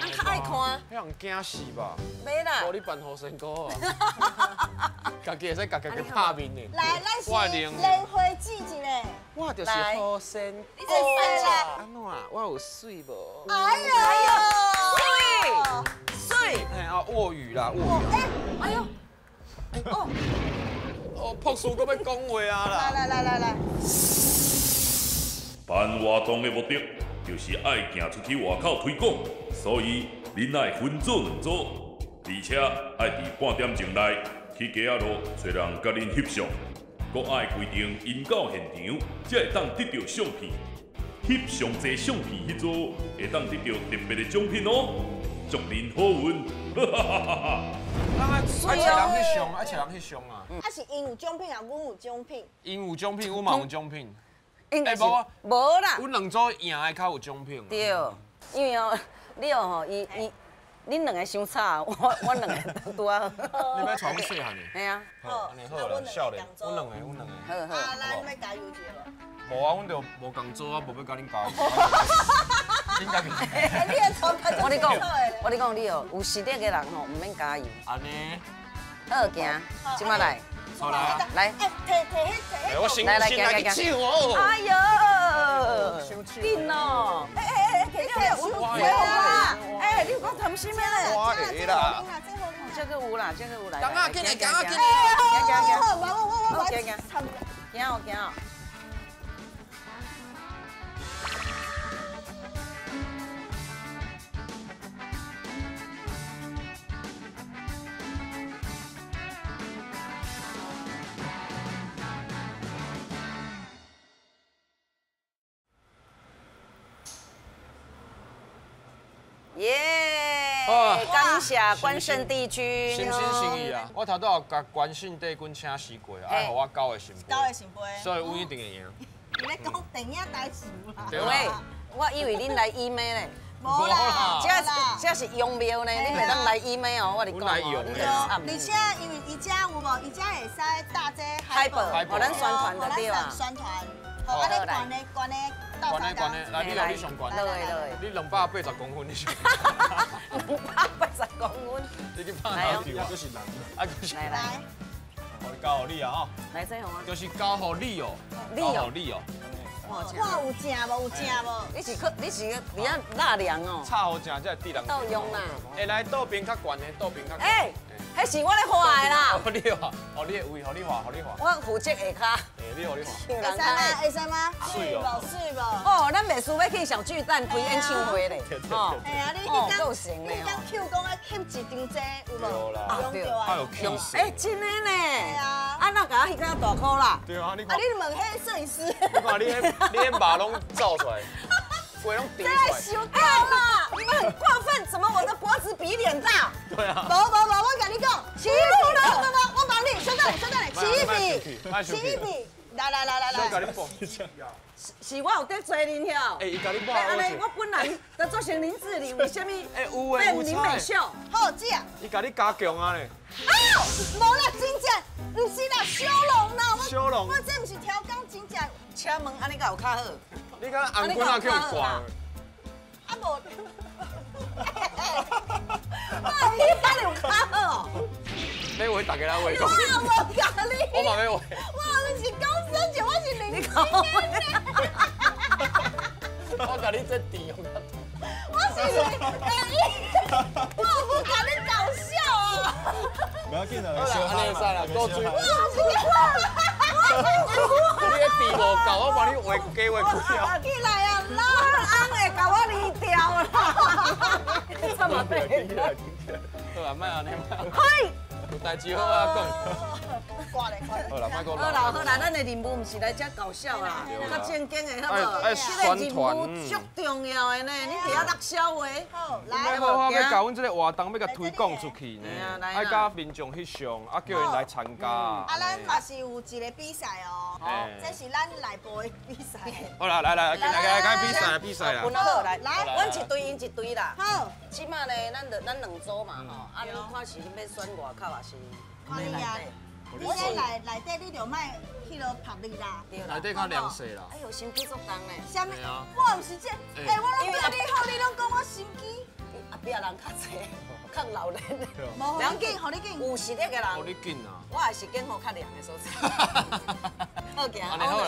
咱较爱看。彼人惊死吧？袂啦。无你扮何仙姑啊？家己会使家己去拍面的。来，咱是莲花指一个。我就是何仙姑。你这啦。按怎？我有水无？哎呦，水水。嘿啊，卧鱼啦，卧鱼。哎，哎呦，哦，哦，朴树阁欲讲话啊啦！来来来来来。办活动的目的就是爱行出去外口推广，所以恁爱分做两组，而且爱伫半点钟内去街仔路揣人佮恁翕相，阁爱规定𪜶到现场，才会当得著相片。翕上济相片彼组会当得著特别的奖品哦，祝恁好运！哈哈哈哈！咱爱揣人翕相，爱揣人翕相啊！啊是𪜶有奖品啊，阮有奖品。𪜶有奖品，阮嘛有奖品。应该是无啦。阮两组赢的较有奖品。对，因为哦，你哦吼，伊伊，恁两个伤吵，我两个拄啊。你欲带阮细汉的？嘿啊。好，按呢好啦，少年，阮两个，阮两个。好好。啊，咱欲加油一下无？无啊，阮就无仝组啊，无欲共恁加油。恁家己。我咧讲，我咧讲你哦，有实力的人吼，毋免加油。按呢。好行，这马来。好来，来，哎，提提彼提我先先来去抢哦。哎呦，紧哦！哎哎哎，提起来有啦！哎，你有够贪心的咧！我会啦，这个有啦，这个有来。等啊，进来，行啊，进来。行行行，我我我我，行行，行哦行哦。耶！感谢关圣帝君。心心心意啊！我头拄仔共关圣帝君请示过，爱予我狗的圣杯。狗的圣杯。所以阮一定会赢。你咧讲电影台词啦？对啦。我以为恁来演的咧。无啦，这是用庙呢，你袂当来演的哦，我咧讲哦。而且因为伊遮有无，伊遮会使搭这海报，予咱宣传就对啊。宣传。好，啊，你悬的悬的。悬的悬的，来你来你上悬，你280公分，你上。 280公分。你去拍篮球啊？就是人，啊，就是。来来。我交予你啊，吼。来这号啊。就是交予你哦。交予你哦。看有正无？有正无？你是去，你是伫遐纳凉哦。插好正，才会滴人。倒用啦。哎，来倒边较悬的，倒边较悬。哎，彼是我咧画的啦。哦，你画，哦，你的位，予你画，予你画。我负责下跤。哎，你予你画。会使吗？会使吗？水无？水无？哦，咱袂输欲去小巨蛋开演唱会咧。哦。哎呀，你彼工，你彼工 Q 讲啊，翕一张这有无？有啦。用著啊。哎，真的呢。啊，那共我彼工大箍啦。对啊，你看。啊，你问彼摄影师。你看你彼，你彼肉拢走出来，血拢滴出来。这伤高啦！你们很过分，怎么我的脖子比脸大？对啊。无无无，我共你讲，起一比，我帮你，稍等，稍等，起一比，起一比，来来来来来。我共你报。是我有得罪恁哟。哎，伊共你报。按呢，我本来就做成林志玲，为啥物？哎，有诶，有林美秀。好，姐。伊共你加强啊咧。啊，无啦，真正，毋是啦，小龙啦，小龙，我这毋是调工，真正。请问按呢敢有较好？你敢红军啊去有挂？啊无。你敢有较好？要画大家来画。我无共你。我嘛欲画。我毋是讲生笑，我是认真的。我共你这甜用较大。我是哎，我无共你搞笑啊。不要紧啦，好啦，按呢会使啦，多水。我你的甜无够，我帮你画加画几条。起来啊，老翁会共我离掉啦。这么对。好啦，莫按呢，莫。嘿。有代志好啊讲。挂咧，挂咧。好啦，莫讲。好啦好啦，咱的任务毋是来遮搞笑啦，较正经的好无？爱这个任务足重要的呢，你伫遐落笑话。好，来。好好，欲共阮这个活动欲共推广出去呢，爱佮民众翕相，啊叫𪜶来参加。啊，咱嘛是有一个比赛哦，这是咱内部的比赛。好啦，来来来，来来比赛比赛啦。好，来来，阮一队𪜶一队啦。好。这马呢，咱就咱两组嘛吼，啊，你看是欲选外口还是？看你啊。你咧内内底你就莫彼落曝日啦。内底较凉势啦。哎呦，心机足重咧。啥物？我毋是这，哎，我拢对你好，你拢讲我心机。后壁人较济，较老练。无，予你紧，予你紧。有实力的人。予你紧啊！我也是拣予较凉的所在。好行，按呢好啦，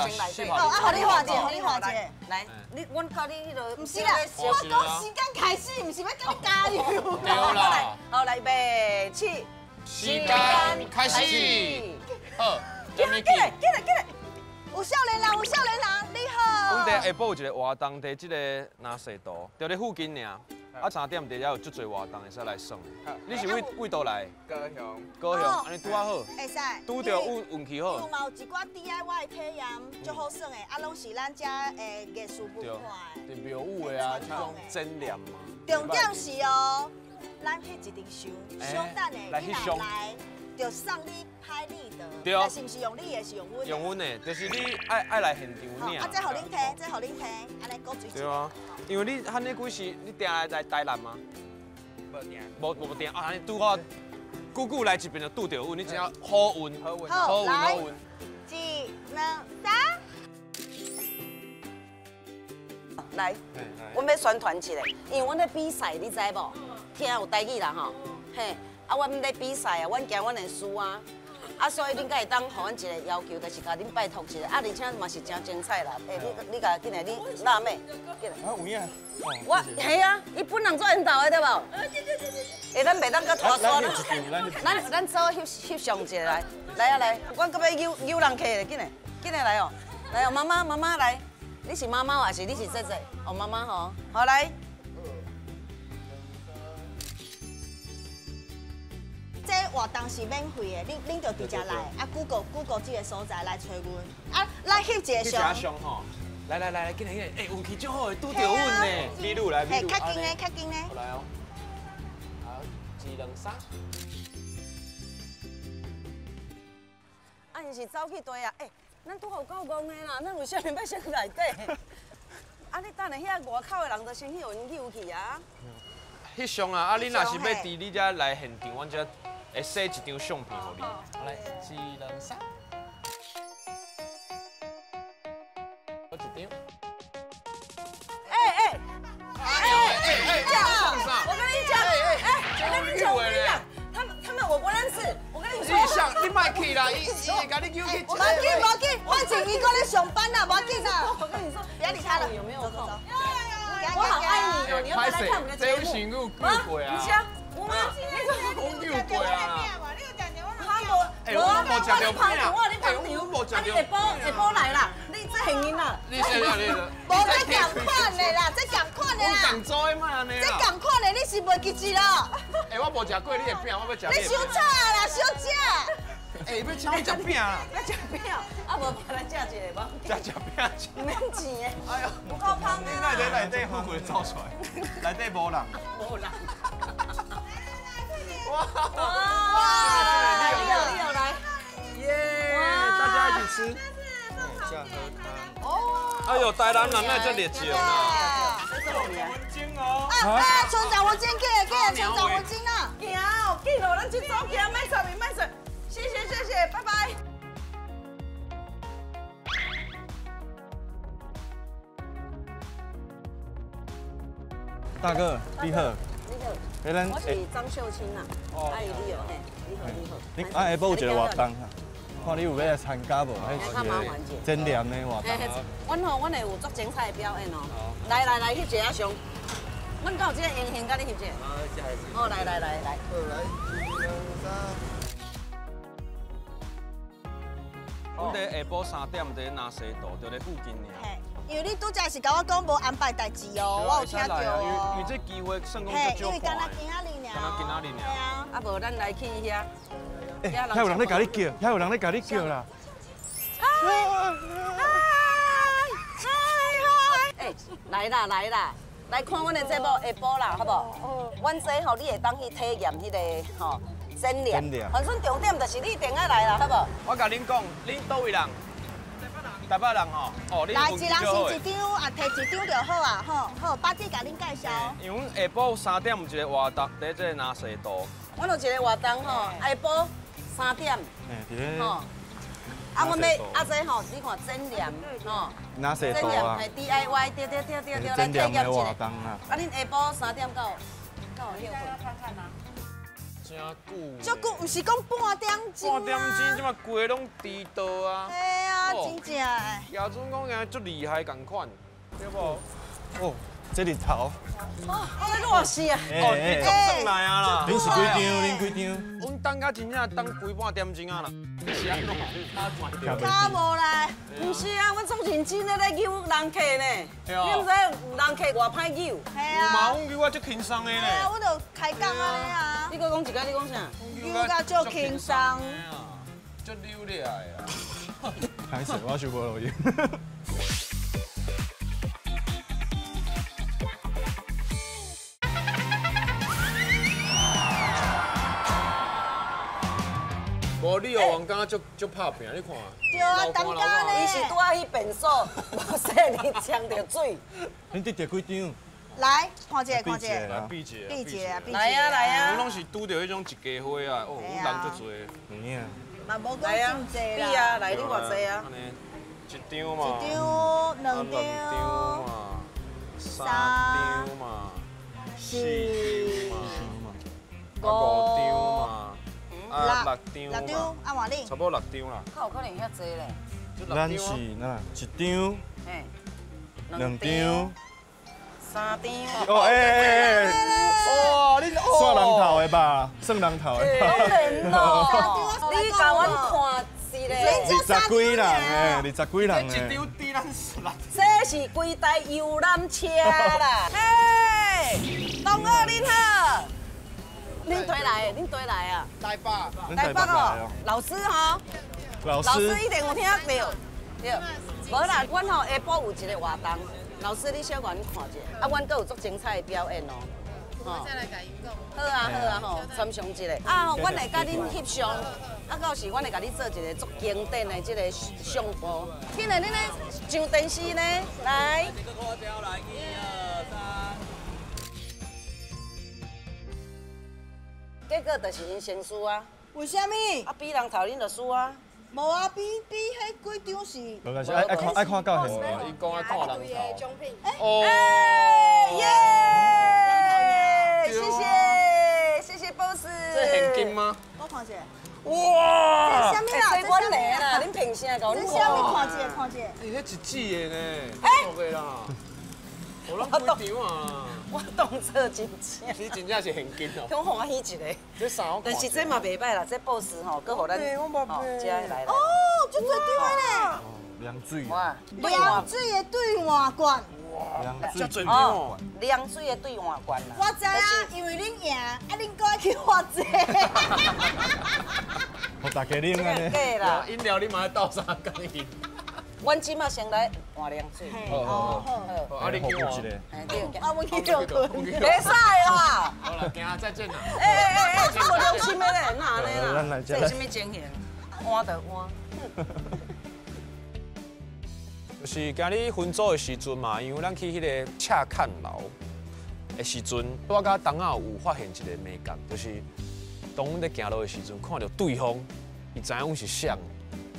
好啊，予你画者，予你画者。来，你，阮靠你彼落。毋是啦，我讲时间开始，毋是欲共你加油。对啦。好，来，预备起。时间开始。好，进来，进来，进来。有少年人，有少年人，你好。阮伫下晡有一个活动，伫这个南势图，就咧附近尔。啊，3点伫遐有足济活动会使来耍。你是佗佗佗来？高雄。高雄，按呢拄仔好。会使。拄著运运气好。有嘛有一寡 DIY 体验，足好耍的，啊，拢是咱遮的艺术文化的。伫庙宇的啊，这种展览嘛。重点是哦，咱翕一张相，小等下你若来，就送你拍立得。对。但是毋是用你的，是用阮的。用阮的，就是你爱来现场领。啊，这予恁提，这予恁提，按呢鼓水。对啊，因为你汉呢几时你定来来台南吗？无定。无定啊！按呢拄好，久久来这边就拄著阮，你真正好运，好运，好运，好运。一、两、三。来，阮欲宣传一下，因为阮咧比赛，你知无？听有台语啦吼，嘿，啊，阮咧比赛啊，阮惊阮会输啊，啊，所以恁敢会当予阮一个要求，就是共恁拜托一下，啊，而且嘛是真精彩啦，欸，你共紧来，你辣妹，紧来。啊，有影。我嘿啊，伊本人做缘投的对无？对对对对。欸，咱袂当阁拖沙啦，咱组翕翕相一下来，来啊来，阮阁欲揪揪人客咧，紧来，紧来来哦，来哦，妈妈妈妈来。你是妈妈还是你是姐姐？哦，妈妈吼，好来。这活动是免费的，恁就直接来，啊，Google 这个所在来揣阮，啊，来翕一个相。翕一相吼，来来来，紧来紧来，欸，运气足好的，拄著阮呢。美女来，美女。较紧咧，较紧咧。来哦。好，1、2、3。啊，𪜶是走去对啊，欸。咱拄好有够戆的啦，咱为啥物欲先内底？啊，你等下遐外口的人就先去予𪜶溜去啊。翕相啊，啊，你若是欲伫你遮来现场，阮遮会洗一张相片予你。好来，1、2、3。阁一张。哎哎哎哎！我跟你讲，哎，我跟你讲，我跟你讲，他们我不认识，我跟你说。你像你莫莫去啦，伊伊会共你揪去。无要紧，无要紧，反正伊阁咧上班啦，无要紧啦。我跟你说，不要理他了。有没有空？我好爱你哦！你要不要来看我们的节目？这有想有过啊？你有吗？讲有过啊？我无食到饼，我你捧场，啊你下晡下晡来啦，你这幸运啦。你说你无这同款的啦，这同款的啦。同组的莫按呢啦。这同款的，你是袂记住啦？哎，我无食过你的饼，我欲食。你伤吵啦，小姐。哎，欲请我食饼啦？欲食饼，啊无来食一个无？食食饼。毋免钱的。哎呦，有够芳啊！你哪会伫内底富贵走出来？内底无人。无人。哇！哇！你有你有来。耶！大家一起吃。哦。哎呦，台南人哪这热情啊！啊啊！村长，我真紧，紧，村长我真啊！行，紧哦，咱这组行，莫插伊，莫插。谢谢谢谢，拜拜。大哥，你好。你好。我是张秀清啦。阿姨你好，嘿，你好你好。你啊下晡有一个活动哈，看你有欲来参加无？较麻烦者。展览的活动。阮吼，阮会有足精彩的表演哦。来来来，翕一下相。阮敢有这个荣幸，佮你翕一下？好，来来来来。来，一、二、三。阮伫下晡3点伫南西道，就伫附近尔。因为你拄才是共我讲无安排代志哦，我有听到哦。因为这机会算讲足少因为干焦今仔日尔。干焦今仔日尔。啊，无咱来去遐。欸，遐有人咧共你叫，遐有人咧共你叫啦。嗨嗨嗨！欸，来啦来啦，来看阮的节目下晡啦，好无？阮这吼，你会当去体验彼个吼展览。反正重点就是你一定爱来啦，好无？我共恁讲，恁佗位人？台北人吼，哦，来一人先一张，啊，提一张就好啊，吼，好，巴姐共恁介绍。因为阮下晡3点有一个活动，伫这个南势道。阮有一个活动吼，下晡3点，吼，啊，阮欲啊这吼，你看展览吼，南势道啊，系 DIY，对对对对对，来体验一下。啊，恁下晡3点到有休困？看看啊。真久。足久，毋是讲半点钟。半点钟，这马规个拢迟到啊。嘿啊，真正的。亚准讲今足厉害共款，对无？哦，这日头。哦，这热死啊！哦，你总算来啊啦！恁是几张？恁几张？阮等到真正等规半点钟啊啦。是按怎？跤无来。毋是啊，阮足认真的咧揪人客呢。你毋知人客偌歹揪。嘿啊。嘛，阮揪啊足轻松的呢。嘿啊，阮就开讲按呢啊。你阁讲一摆，你讲啥？揪甲足轻松。足溜掠的啊！歹势，我收无录音。无你哦，王感觉足拍拚，你看。对啊，当家呢。伊是拄仔去便所，无细腻呛著水。恁得著几张？来，看一下，看一下。来比一下，比一下，比一下。来啊来啊！阮拢是拄著彼种一家伙啊，哦，阮人足济。有影。嘛无讲真济啦。比啊，来你偌济啊？按呢，一张嘛。一张，两张嘛，三张嘛，四张嘛，五张嘛。啊，六张，六张，啊，换你。差不多6张啦。较有可能遐济咧。咱是哪？一张，两张，三张。哦，哎哎哎！哇，你算人头的吧？算人头的。当然咯，你共阮看是咧。 20几人哎，20几人哎。一张抵咱十六。这是规台游览车啦！嘿，同学恁好。恁佗来的？恁佗来啊？台北。台北哦，老师吼，老师一定有听到，对。无啦，阮吼下晡有一个活动，老师你小共阮看者，啊，阮阁有足精彩的表演哦。我再来共伊讲。好啊好啊吼，参详一下。啊吼，阮会佮恁翕相，啊到时阮会共你做一个足经典的这个相簿。天来恁咧上电视呢，来。结果就是𪜶先输啊！为啥物？啊，比人头恁就输啊！无啊，比彼几张是。无关系，爱看爱看到现场。伊讲爱看人头。哦。耶！谢谢谢谢 boss。这现金吗？我看一下。哇！这啥物啦？这阮的啦，恁凭啥搞？这啥物？看者，看者。欸，那一支的呢？哎，啦。我拢几张啊！我当作真正。你真正是现金哦。挺欢喜一个。这衫我但是这嘛袂歹啦，这宝石吼，阁予咱吼，这来哦，足济张的呢。凉水。哇！凉水的兑换罐。哇！遮济张哦。凉水的兑换罐啦。我知啊，因为恁赢，啊恁阁爱去换这。予大家啉按呢。假啦。饮料你嘛爱倒三工饮。阮这马先来换凉水。好，好，好。啊，你去换一个。啊，阮去借困。袂使啦。好啦，行，再见啦。欸，这无良心的咧，哪按呢啦？这是啥物情形？换就换。就是今日分组的时阵嘛，因为咱去彼个赤崁楼的时阵，我佮东仔有发现一个眉角，就是当阮咧行路的时阵，看到对方，伊知影阮是谁，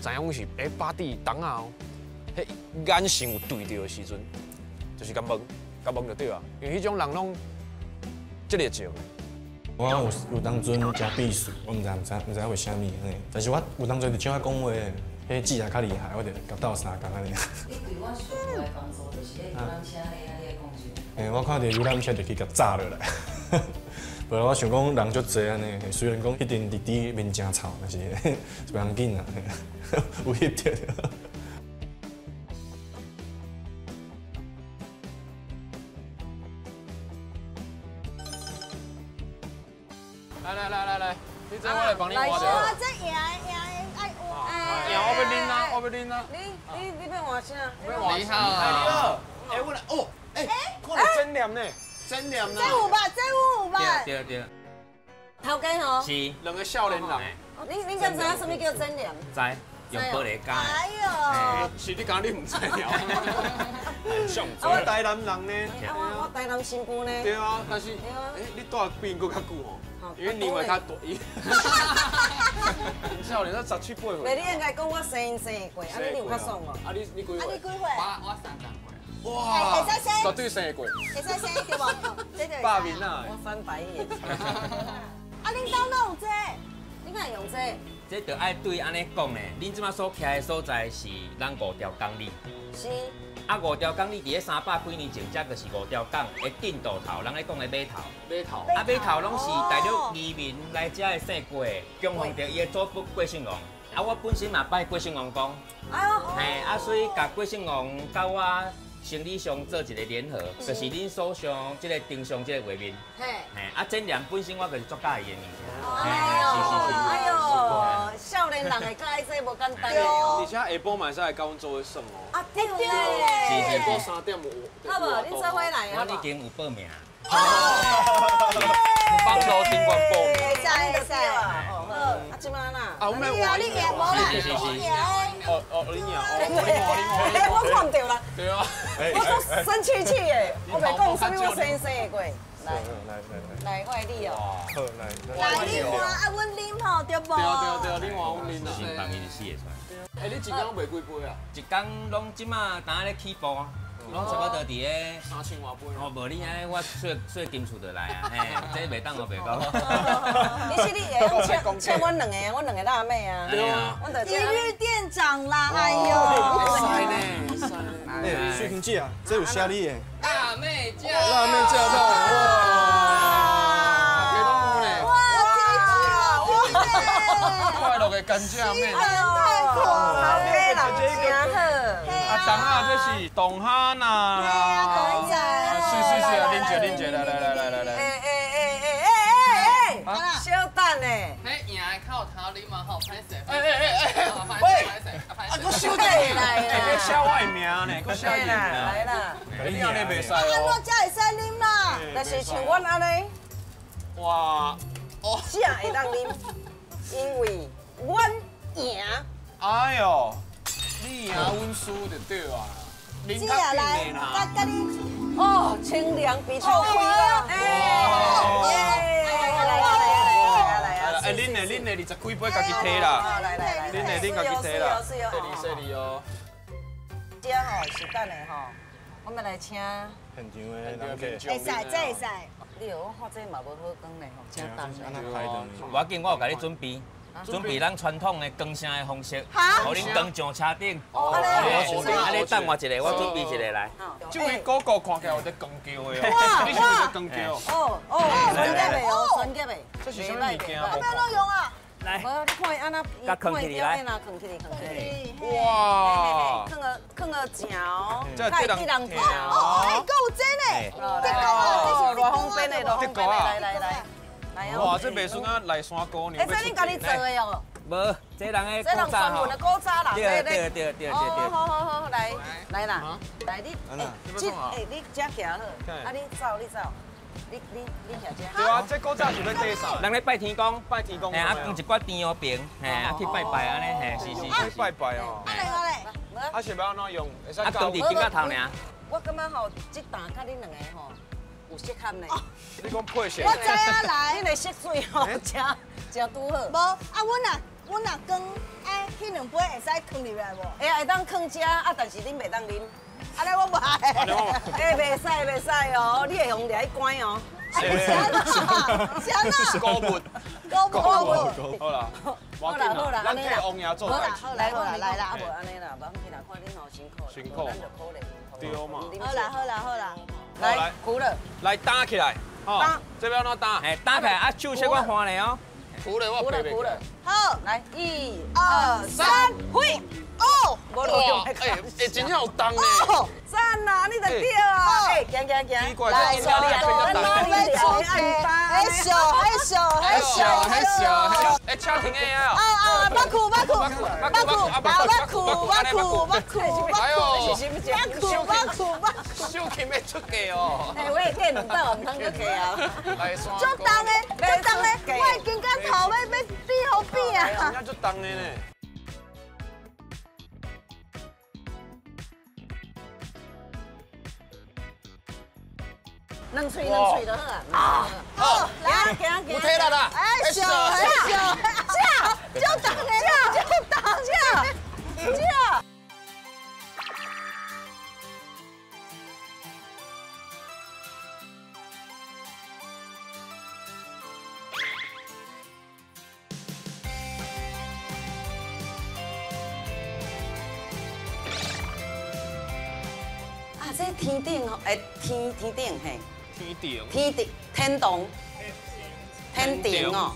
知影阮是巴蒂东仔哦。彼眼神有对著的时阵，就是共问，共问就对啊，因为彼种人拢这个情。我有当阵真避暑，我毋知影为啥物安呢，但是我有当阵伫唱仔讲话，彼姊也较厉害，我就共斗相共按呢。你对我上大的帮助就是彼游览车彼啊，你咧讲啥？欸，我看著游览车就去共炸落来。无啦，我想讲人足济按呢，虽然讲彼阵弟弟面诚臭，但是袂要紧啦，有翕著。来，你这我来帮你换。哇，这赢赢爱换。赢我欲啉啊，我欲啉啊。你欲换啥？欲换啥？你好。欸，我来哦，欸，看著真黏呢，真黏呢。这有吧？这有吧？对对。头家吼。是。两个少年人。你敢知影啥物叫真黏？知。用玻璃加。哎呦！是你讲你毋知了。我台南人呢。啊，我台南新妇呢。对啊，但是，欸，你住变阁较久吼。因为年岁较大，少年，才17、8岁。袂，你应该讲我生因生会过，啊你有较爽无？啊你几岁？啊你几岁？我30岁。哇！会使生？绝对生会过。会使生对无？这就。百面啊！我翻白眼。啊，恁兜哪有这？你敢会用这？这就爱对按呢讲呢。恁这马所徛的所在是咱5条港里。是。啊，5条港里伫咧300几年前，这就是5条港的顶渡头，人咧讲的码头。码头。啊，码头拢是大陆移民来遮的姓郭，供奉著伊的祖父郭姓王。啊，我本身嘛拜郭姓王公。哎呦。嘿，啊，所以共郭姓王佮我生理上做一个联合，就是恁手上这个灯上这个画面。嘿。嘿，啊，真然本身我就是足佮意的物件。哎呦，哎呦，少年人会佮意这无简单哦。而且下晡嘛会使来佮阮做伙耍哦。啊对咧。下晡3点有。好无，恁做伙来啊。我已经有报名。帮助顶悬报名。会使会使。哦好，啊这马啦。啊，我们换。你赢无啦？你赢。哦哦，你赢哦。欸，我看毋著啦。对啊。我足生气气的，我袂讲啥物，我生生会过。来来，我爱你哦。好，来。来，你换啊，阮啉吼，对无？对对对，你换阮啉啦。先放伊就死会出来。欸，你一工卖几杯啊？一工拢这马当咧起步，拢差不多伫咧3000外杯。哦，无你按呢，我说说金厝就来啊，嘿，这袂当我袂讲。其实你会用请阮两个，阮两个辣妹啊。对啊。一日店长啦，哎呦。会使呢，欸，水平姐啊，这有写你的。辣妹酱。辣妹酱到，哇！大家拢有咧。哇，这快乐的甘蔗妹。太可爱了，真好。啊，当啊，这是东哈呐。对啊，董仔。是是是啊，啉者啉者，来来来来来来。欸，小等呢。嘿，赢的较有头啉嘛吼，歹势。欸，喂，啊，阁收起来，欸，你写我的名呢，阁写伊的名。来啦。你按呢袂使哦。按怎才会使啉啦？但是像阮按呢，哇，哦，才会当啉，因为阮赢。哎呦，你赢阮输就对啊。姐啊，来，甲你。哦，清凉鼻臭开啦！哎，来来来来来，哎，恁的恁的20几杯家己提啦，来来来，恁的恁家己提啦，细腻细腻哦。这吼是等下吼，我们来请现场的人客。会使，这会使。你我看这嘛无好讲咧吼，真重。无要紧，我有共你准备。准备咱传统的扛声的方式，哈予恁扛上车顶。哦按呢啊，你等我一下，我准备一下来。这位哥哥看起来有在扛轿的哦，你是有在扛轿？哦哦，专业的哦，专业的。这是什么物件？要怎用啊？来，无你看伊按怎，甲囥起来来，囥起来，囥起来。哇！囥个囥个正哦，这这人听哦，哎，够有真呢，这够啊，偌方便的，偌方便的，来来来，来哦。哇，这袂输啊内山姑娘。哎，这恁家己做的哦？无，这人的这人专门的古早人。对对对对对。好好好，来来啦，来你，哎，这哎你这徛好，啊你走你走。你徛遮。对啊，这古早是欲缀啥？人咧拜天公，拜天公。嘿，啊，放一寡甜芋饼，嘿，啊去拜拜按呢，嘿，是是。去拜拜哦。啊咧啊是欲按怎用？啊，放伫肩胛头尔。我感觉吼，这担佮恁两个吼有适合呢。你讲配色？我知影来。恁的色水吼，真真拄好。无啊，阮若扛，哎，彼两杯会使囥入来无？会会当囥遮，啊，但是恁袂当啉。按呢我无爱。哎，袂使袂使哦，你会予掠去关哦。是按怎？是按怎？古物。古物。好啦，好啦好啦，咱替王爷做代志。来好啦来啦，啊无按呢啦，无去啦，看恁吼辛苦。辛苦。咱就可怜。对嘛。好啦好啦好啦。来，苦了。来担起来。担。这欲按怎担？哎，担起来啊，手小可换咧哦。苦了我苦了苦了。好，来，1、2、3，挥。哦，无路用。哎哎，真正有重呢。赞啦，你就对啊。哎，行行行。来，小李，哎小，哎小，哎小，哎小，哎，车停的啊。啊啊，巴库巴库巴库巴库巴库巴库哎呦，巴库巴库巴库。小琴欲出嫁哦。哎，我会见唔到，毋通阁嫁啊。来，足重的，足重的，我的肩胛头欲变好变啊。真正足重的呢。两喙两喙就好啊！好，来，行行。有体力啦！哎，小，哎小，吃，就重的，就重，吃，吃。啊，这天顶吼，哎，天天顶嘿。天顶，天顶，天堂，天庭哦，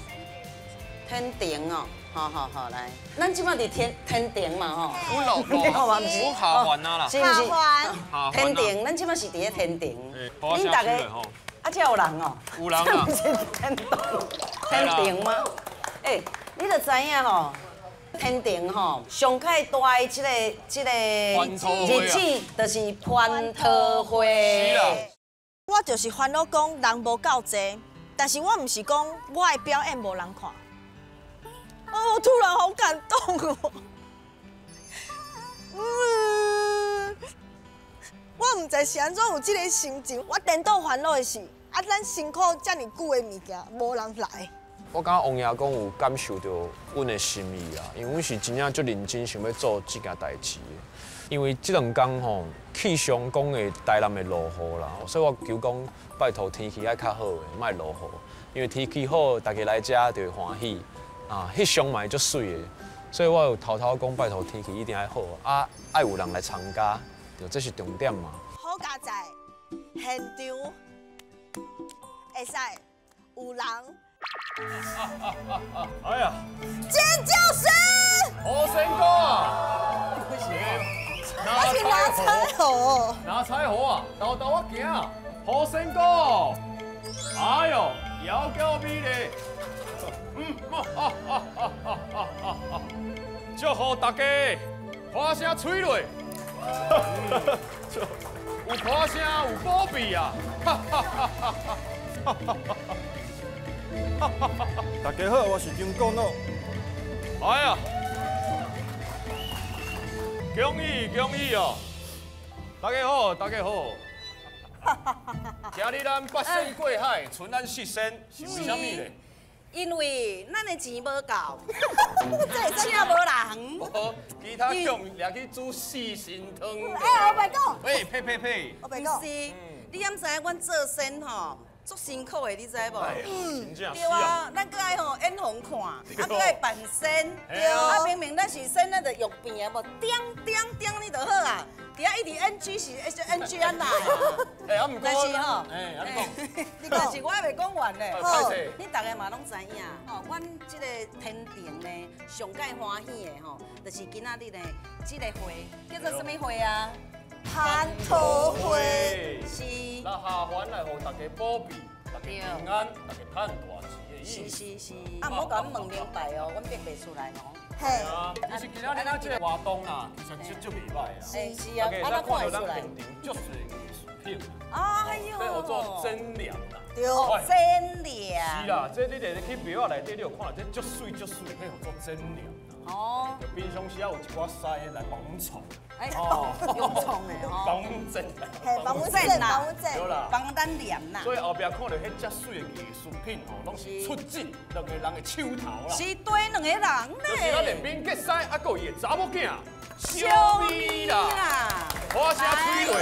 天庭哦，好好好，来，咱这摆伫天天庭嘛吼，阮落落，阮下凡啊啦，是毋是？下天庭，咱这摆是伫咧天庭。恁大家，啊，这有人哦，有人啊，这毋是天堂，天庭吗？欸，你就知影吼，天庭吼，上盖大的这个日子，就是蟠桃会。我就是烦恼讲人无够济，但是我毋是讲我的表演无人看。哦，我突然好感动哦。我毋知是按怎有这个心情。我颠倒烦恼的是，啊，咱辛苦遮尔久的物件，无人来。我感觉王爷讲有感受到阮的心意啊，因为阮是真正足认真想欲做这件代志的。因为这两工吼，气象讲会台南会落雨啦，所以我求讲拜托天气爱较好的，莫落雨。因为天气好，大家来遮就会欢喜，啊，翕相嘛会足媠的。所以我有偷偷讲拜托天气一定爱好，啊，爱有人来参加，对，这是重点嘛。好佳哉，现场会使有人。哎呀！尖叫声！何仙哥啊！我是拿柴火。拿柴火啊！豆豆我行。何仙哥，哎呦，窈窕美丽。嗯，哈哈哈哈哈哈！祝福大家，花声催泪。有花声有宝贝啊！哈哈哈哈哈哈！大家好，我是张国诺。哎呀，恭喜恭喜哦！大家好，大家好。今日咱八仙过海，剩咱四仙，是为啥物咧？因为咱的钱无够，请无人。无，其他用掠去煮四神汤。哎，我白讲。喂，呸呸呸！我白讲。不是，你敢知影阮做仙吼？足辛苦的，你知無？嗯，對啊，咱閣愛吼演予人看，啊，閣愛扮仙，對啊，明明咱是仙，咱就欲變啊，無點點點你就好啊。伫遐一直 NG 是 NG 按那？哎，啊，毋過，但是吼，哎，啊你講，但是我還袂講完咧。歹勢你大家嘛攏知影，吼，阮這個天庭呢，上蓋歡喜的吼，就是今仔日呢，這個會叫做什麼會啊？蟠桃會。是。那下凡來予大家保庇，大家平安，大家賺大錢的意思。是是是。啊，毋好共阮問明白哦，阮變袂出來哦。嘿。啊，其實今仔日咱這個活動啊，其實足袂歹啊。是是啊，大家會使看到咱現場足濟藝術品。哎呦。這號做真良啦。對，真良。是啦，這你佇去廟仔內底，你有看到這足媠足媠，彼號做真良。哦。就平常時啊，有一寡師來幫阮創。哎，用創的吼。幫阮整。嘿，幫阮整，幫阮整。對啦。幫咱念啦。所以後壁看到彼遮媠的藝術品吼，攏是出自兩个人的手頭啦。是對兩個人咧。就是咱連敏杰師，啊，閣有伊的查某囝小咪啦。花聲吹落。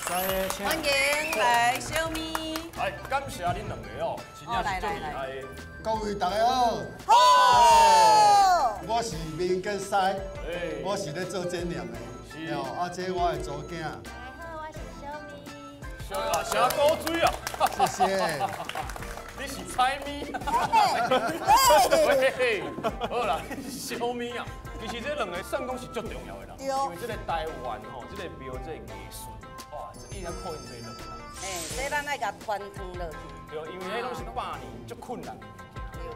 歡迎來小咪。來，感謝恁兩個哦，真正是足厲害的。各位大家好。好。我是民杰師，我是咧做剪念的。是哦，啊，這我的查某囝。大家好，我是小咪。小啊，声古水啊。謝謝。你是彩咪。喂，好啦，小咪啊，其實這兩個算講是足重要的啦。因為這個台灣吼，這個廟這個藝術，哇，這應該靠𪜶這兩個人。哎，這咱愛共傳承落去。對，因為彼攏是百年足困難的物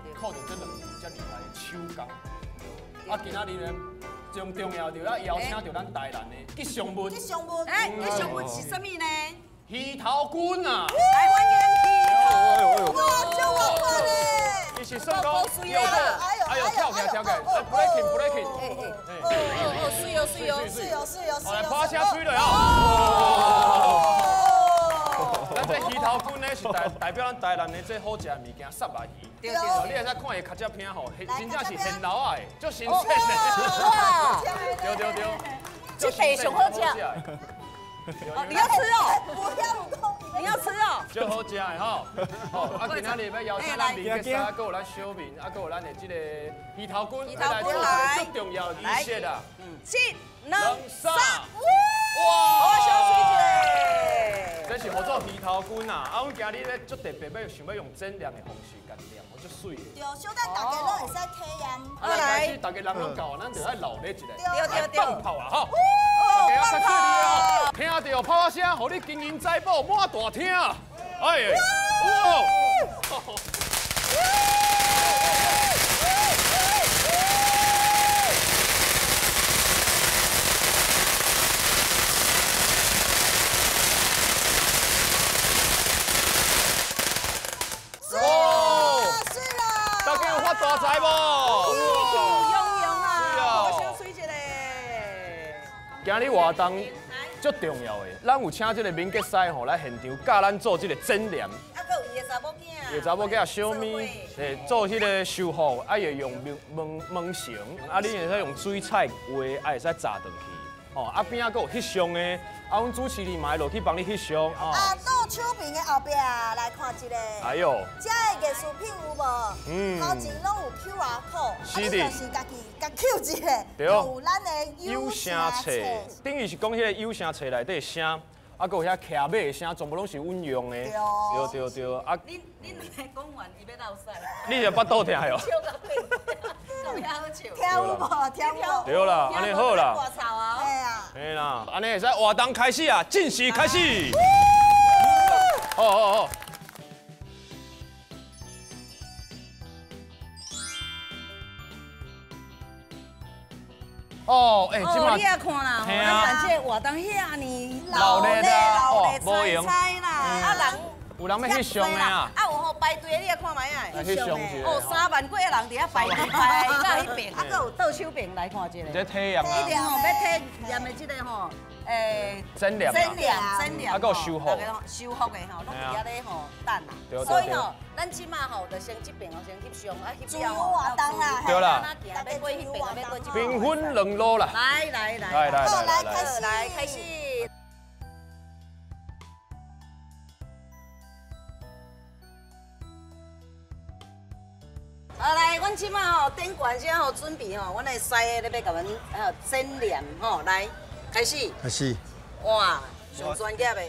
件，靠著這兩個遮厲害的手工。啊，今仔日呢，上重要就要邀請著咱台南的吉祥物。吉祥物，哎，吉祥物是啥物呢？魚頭君啊！來歡迎魚頭。哇，這我看咧。伊是算講，哎呦，跳起來跳起來，breaking breaking。哦哦，水哦水哦水哦水哦水哦。來，拍聲吹落啊！咱這魚頭君呢，是代表咱台南的這好食的物件，虱目魚。對對。你會使看伊尻脊骿吼，真正是現捞仔的，足新鮮的。哇！對對對。這块上好食。哦，你要吃哦？你要吃哦？足好食的吼。好，啊，今仔日欲邀請咱民杰師，閣有咱小明，啊，閣有咱的這個魚頭君，來做一個足重要的儀式啦。一、兩、三，哇！我小水一个。這是號做魚頭君啊！啊，阮今日咧足特別，欲想欲用剪念的方式共念，足媠的。對，小等大家攏會使體驗。啊，開始大家人攏夠，咱就愛鬧熱一下，對對對，放炮啊吼！大家較注意哦，聽著炮仔聲，予你金銀財寶滿大廳。哎，哇！大家有發大財無？喜氣洋洋啊！我想吹一个。今日活動足重要的，咱有請這個民杰師吼來現場教咱做這個剪念。啊，閣有伊的查某囝。伊的查某囝小咪，做彼個修復，啊，會用門門繩，啊，你會使用水彩畫，啊，會使紮轉去。吼，啊邊仔閣有翕相的，啊，阮主持人嘛會落去幫你翕相。啊，倒手邊的後壁來看一下。哎呦，這个藝術品有無？嗯，頭前攏有 QR code，是的，就是家己共抾一下，對，有咱的有聲冊，等於是講彼个有聲冊內底的聲，啊，閣有遐騎馬的聲，全部攏是阮用的。對對對，啊。恁兩个講完，伊欲落屎。你是腹肚疼喲？笑到變，咁遐好笑。聽有無？聽有無？對啦，按呢好啦。大臭啊！嘿啊。嘿啦，按呢會使活動開始啊，正式開始。好好好。哦，哎，哦，你也看啦，咱办這個活動遐爾鬧熱啦，热彩彩啦，啊人有人欲翕相的啊，啊有吼排隊，你也看覓啊？翕相一下。哦，3萬幾个人佇遐排隊排到彼邊，啊，閣有倒手邊來看一下。這體驗啊！一定吼欲體驗的這個吼，整念，整念，整念，啊，閣有修復，修復的吼，攏佇遐咧吼等啊。所以吼，咱這馬吼就先這邊哦，先翕相啊，翕了吼，活動啦，對啦，欲過彼邊，欲過這邊。平分兩路啦。來來來，來來來開始，來開始。阮这马吼，顶悬遮吼准备吼，阮的师傅咧欲共阮展览吼，来开始。开始。哇，上专业的，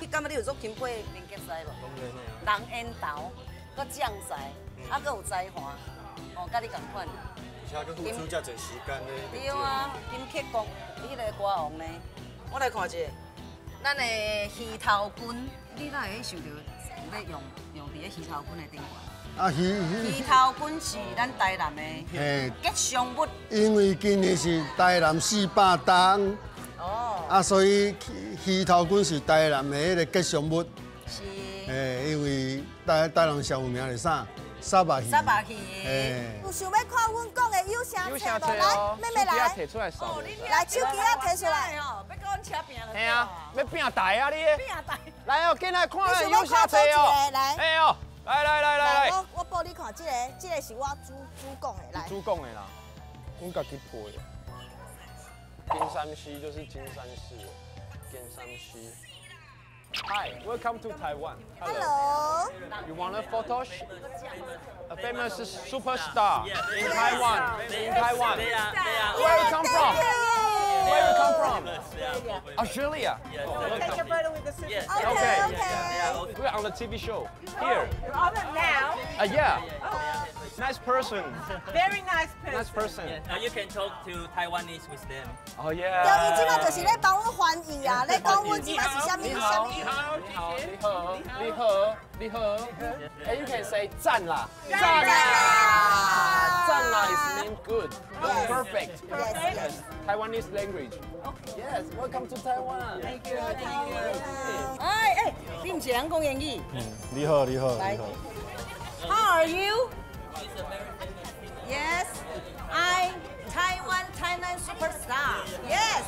你感觉你有足钦佩民杰师无？人缘投，阁将才，啊，阁有才华，哦，佮你仝款。而且阁付出遮济时间咧。对啊，金曲国，彼个歌王呢？我来看一下，咱的鱼头菌，你哪会想著欲用用伫咧鱼头菌的顶悬？啊，鱼鱼头菌是咱台南的吉祥物。因为今年是台南400冬，哦，啊，所以鱼头菌是台南的彼个吉祥物。是。因为台南上有名是啥？沙白鱼。沙白鱼。有想欲看阮讲的有声册无？来，妹妹来。提出来扫。来，手机仔提出来。哦，欲佮阮车拼了。嘿啊，欲拼台啊你。拼台。来哦，进来看咱有声册哦。来。哎哦，来来来来来。我报你看，这个是我主讲的，来。主讲的啦，阮家己配的。金山西就是金山寺，金山西。Hi, welcome to Taiwan. Hello. You want a photo? A famous superstar in Taiwan. In Taiwan. Where you come from? Where you come from? Australia. Take a photo with the superstar. Okay. Okay. We're on the TV show here. You're on it now. Yeah. Nice person. Very nice person. Nice person. You can talk to Taiwanese with them. Oh yeah. 对，伊这马就是咧帮阮翻译啊，咧讲阮这马是啥物啥物。你好，你好，你好，你好。哎，you can say 赞啦，赞啦，赞啦 is mean good, perfect. Yes. Taiwanese language. Yes, welcome to Taiwan. Thank you, thank you. 哎哎，你毋是会晓讲英语？嗯，你好，你好，你好。 How are you? Yes, I Taiwan Tainan superstar. Yes.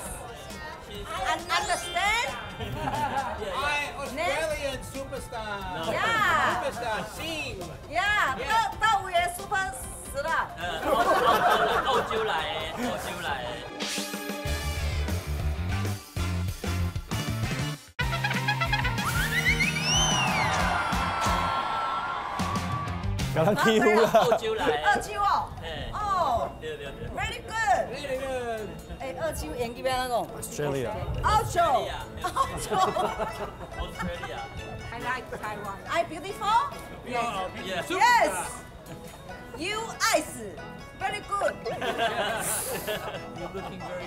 Understand? I Australian superstar. Yeah. Superstar sing. Yeah. 到位的 superstar。澳洲来的，澳洲来的。共咱欺负啦！澳洲来的。澳洲哦。哦。对对对。 Very good. Very good. 哎，澳洲英语欲按怎讲？Australia。澳洲。澳洲。 Australia. I like Taiwan. I beautiful? Yes. Yes. You eyes very good.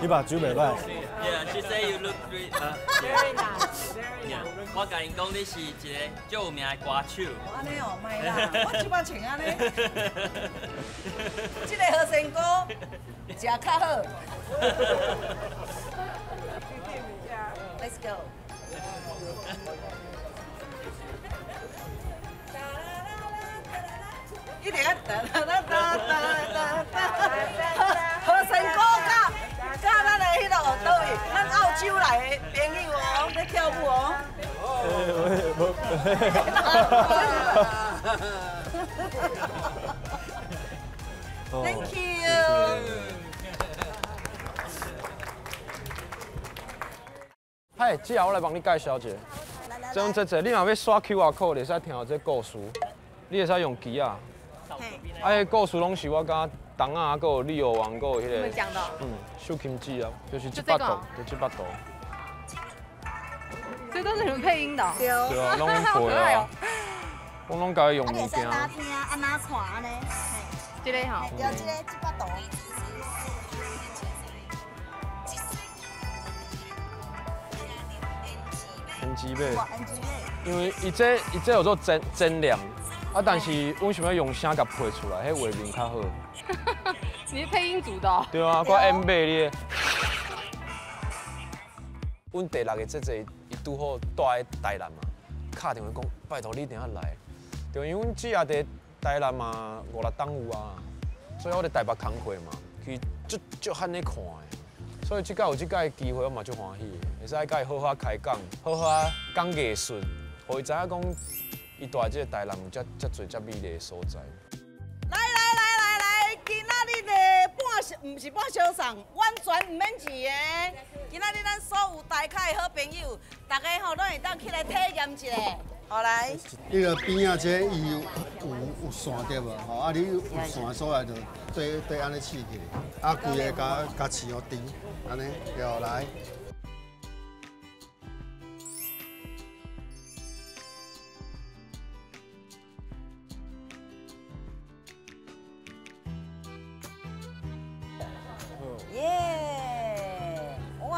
你目睭袂歹。 Yeah, she say you look very very nice. Very nice. 我共𪜶讲你是一个足有名的歌手。按呢哦，莫啦，我这摆穿按呢。这个和仙菇食较好。Let's go. 一定爱哒哒哒哒哒哒，和仙菇佮咱的彼落佗位，咱澳洲来的朋友哦，咧跳舞哦。Thank you。嗨，姐，我来帮你介绍一下。这种这，你若欲刷 QR code，会使听到这故事，你会使用机仔。啊，彼故事拢是我佮东仔，阁有李友王，阁有彼个。讲的。嗯，秀琴姐啊，就是这幅图，就这幅图。这都是你们配音的。对啊，拢配啊。我拢共伊用物件。啊，你会使哪听，啊哪看按呢？这个吼。对，这个这幅图。胭脂马。因为伊这叫做真真念。啊！但是阮想欲用声共配出来，彼画面较好。你是配音组的？对啊，我演马咧。阮第六个姐姐伊拄好蹛伫台南嘛，敲电话讲拜托你一定要来。对，因为阮姊也伫台南嘛5、6冬有啊，所以我伫台北工课嘛，其实足足罕咧看的。所以这摆有这摆机会，我嘛足欢喜的，会使共伊好好开讲，好好讲艺术，予伊知影讲。伊住这个台南有遮济遮美丽的所在。来来来来来，今仔日的半小，毋是半相送，完全毋免钱的。今仔日咱所有大凯的好朋友，大家吼拢会当起来体验一下。好來。你个边仔这伊有线對無？吼，啊你有線的所在就對對按呢試起，啊規个共共飼予甜，按呢對來。耶！哇，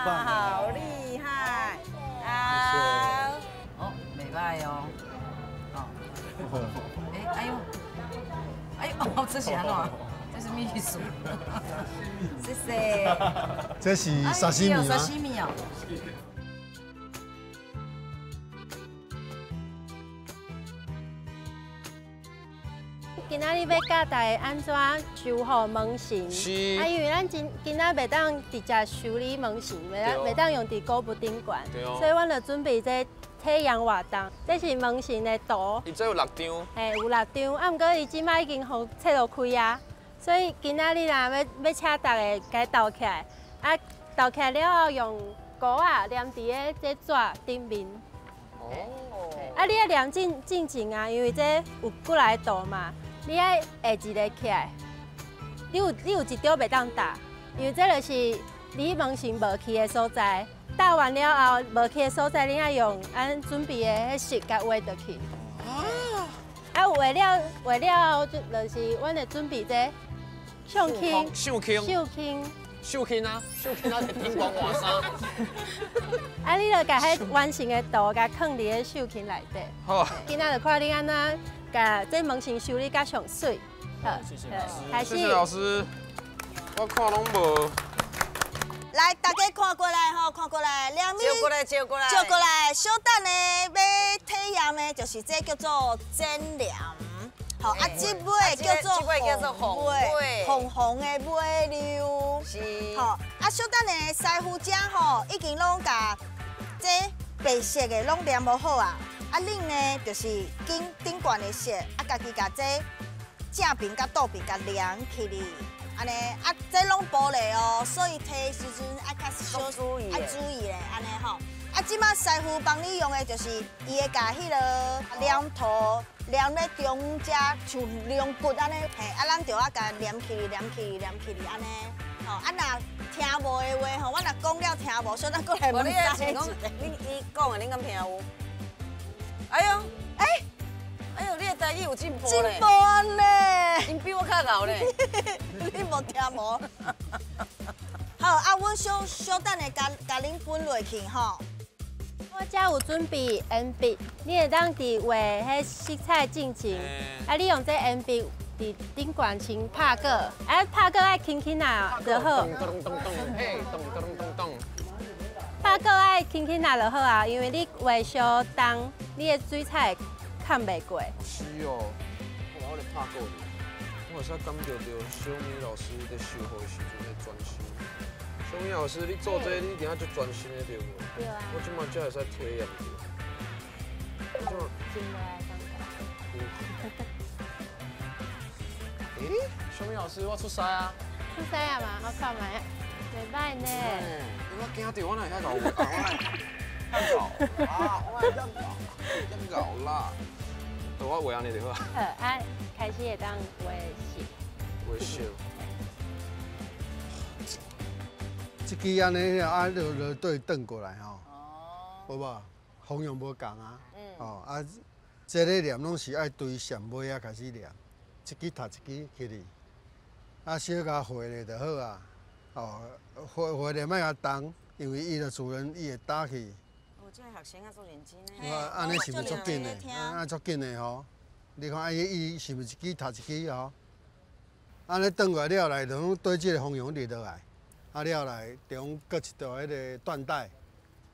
好厲害！啊，哦，袂歹哦。哦，哎，哎呦，哎呦，這是按怎？這是秘書。謝謝。這是沙西米嗎？沙西米哦。今仔日欲教大家按怎修好门神。是。啊，因为咱今仔袂当直接修理门神，袂当用伫古物顶悬，所以阮就准备这体验活动。这是门神的图。伊这有6张。嘿，有6张，啊，毋过伊这摆已经予切落开啊，所以今仔日若欲请大家共斗起来，啊，斗起来了后用糊仔黏伫咧这纸顶面。哦。啊，你爱黏进前啊，因为这有几来图嘛。你爱下一个起来，你有一张袂当搭，因为这就是你门神无去的所在。搭完了后，无去的所在，你爱用按准备的彼色共画落去。啊，画了后，就是阮会准备这相轻、相轻、相轻、相轻啊，相轻啊，伫顶悬换衫。啊，你就共彼完成的图，共囥伫咧相轻内底。好。今仔就看你按怎。共这门神修理较上媠。好，谢谢老师。谢谢老师，我看拢无。来，大家看过来吼，看过来，两面。照过来，照过来，照过来。小等下欲体验的，就是这叫做剪黏。好，啊，这尾叫做红尾，红红的尾溜。是。好，啊，小等下师傅遮吼，已经拢共这白色的拢黏无好啊。啊，恁呢就是顶顶悬的色，啊，家己共这正边佮倒边共连起哩，按呢，啊，这拢玻璃哦，所以提的时阵爱较小注意，爱注意咧，按呢吼。啊，这摆师傅帮你用的就是伊会共彼个黏涂黏咧中间，像龙骨按呢，嘿，啊，咱就爱共黏起哩，黏起哩，黏起哩，按呢，吼，啊，若听无的话吼，我若讲了听无，所以咱阁来问师傅。你伊讲的，恁敢听有？哎呦，哎，哎呦，你的台语有进步咧！进步咧！𪜶比我较𠢕咧。你无听无？好，啊，阮小小等下共恁分落去吼。我遮有准备鉛笔，你会当伫画彼色彩进前，啊，你用这鉛笔伫顶悬先拍过，啊，拍过爱轻轻啊就好。咚咚咚咚，嘿，咚咚咚咚。拍过爱轻轻啊就好啊，因为你画伤重，你的水彩崁袂过。是哦，我咧拍过去，我会使感觉到小米老师伫修好的时阵彼专心。小米老师，你做这个你一定要足专心的对无？对啊。我这马才会使体验著。真无爱感觉。欸，小米老师，我出师啊！出师啊嘛，我看觅，袂歹呢。我惊著，我哪会遐𠢕啊？我遐𠢕啊！我遐遐𠢕啦。我画按呢就好。好，啊，开始会当画色。画色。这支按呢，啊，就对转过来吼，有无？方向无仝啊。哦，啊，这个黏拢是爱对上尾仔开始黏，一支踢一支起去，啊，小共画咧就好啊。哦，画画咧莫共重，因为伊就自然伊会打去。哦，这个学生啊，足认真的。按呢是毋是足紧的？啊，足紧的吼！你看，伊是毋是一支踢一支吼？按呢转过来了来，就拢对这个方向直落来，啊了来，中阁一条彼个缎带，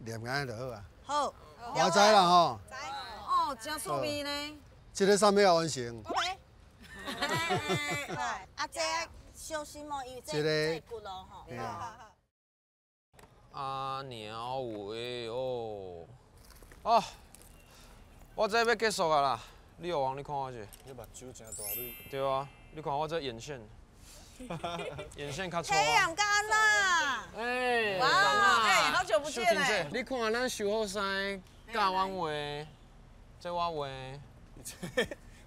连按呢就好啊。好，我知啦吼。哦，真趣味呢。这个啥物要完成？啊，这小心哦，因为这这骨咯吼。阿鸟喂哦，哦，我这欲结束啊啦，李友王，你看我者。你目睭真大蕊。对啊，你看我这眼线，眼线较粗。体验甲按怎？哎，哇，哎，好久不见嘞！你看咱修好衫，教阮画，这我画。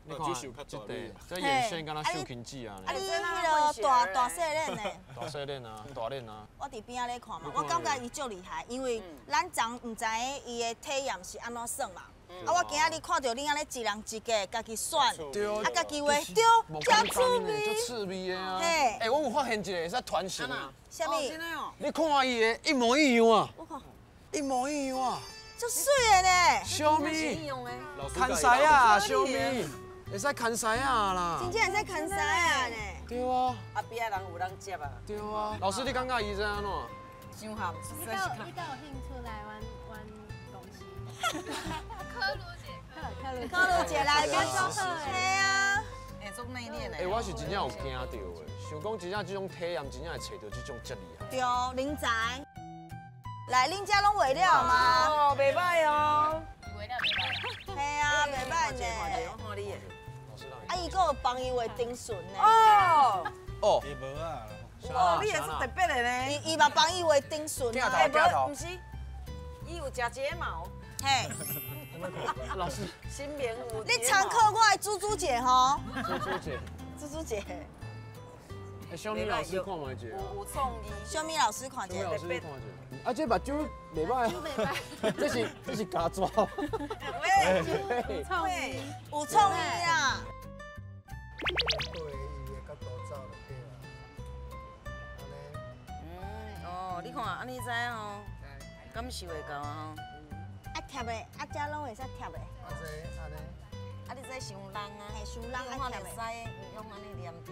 你看，这块这眼线敢若绣裙子啊。啊，你彼个大大细链的。大细链啊，大链啊。我伫边仔咧看嘛，我感觉伊足厉害，因为咱昨毋知影伊的体验是按怎算嘛。啊，我今仔日看著你按呢一人一个，家己选，啊，家己画，对，真趣味，足趣味的啊。欸，我有发现一个会使传承啊。啥物？你看伊的，一模一样啊。我看。一模一样啊。足媠的呢。小米。牵狮啊，小米。会使牵狮啊啦。真正会使牵狮啊呢。对啊。啊，边仔人有人接啊。对啊。老师，你感觉伊这按怎？伤好。你敢有兴趣来阮公司？柯鲁姐，柯鲁姐来，较做好。嘿啊。会做内敛的。欸，我是真正有惊到的，想讲真正这种体验，真正会揣到这种这厉害。对，人才。来，恁遮拢画了吗？哦，袂歹哦。画了袂歹。嘿啊，袂歹呢。我看你的。啊，伊阁有帮伊画丁唇呢。哦。哦。无啊。哦，你也是特别的呢。伊嘛帮伊画丁唇啊。镜头，毋是，伊有食睫毛。嘿。老师。新明有。你参考我的猪猪姐吼。猪猪姐。猪猪姐。欸，小米老师看觅者。有创意。小米老师看者。小米老师看者。啊，这目睭袂歹。这是假抓。喂，有创意，有创意啊。对，伊会较多走就对啦。按呢。哦，你看，按呢知吼，感受会到啊吼。啊贴的，啊这拢会使贴的。啊这按呢。啊你这伤重啊，嘿，伤重啊贴的。使伊用按呢黏条，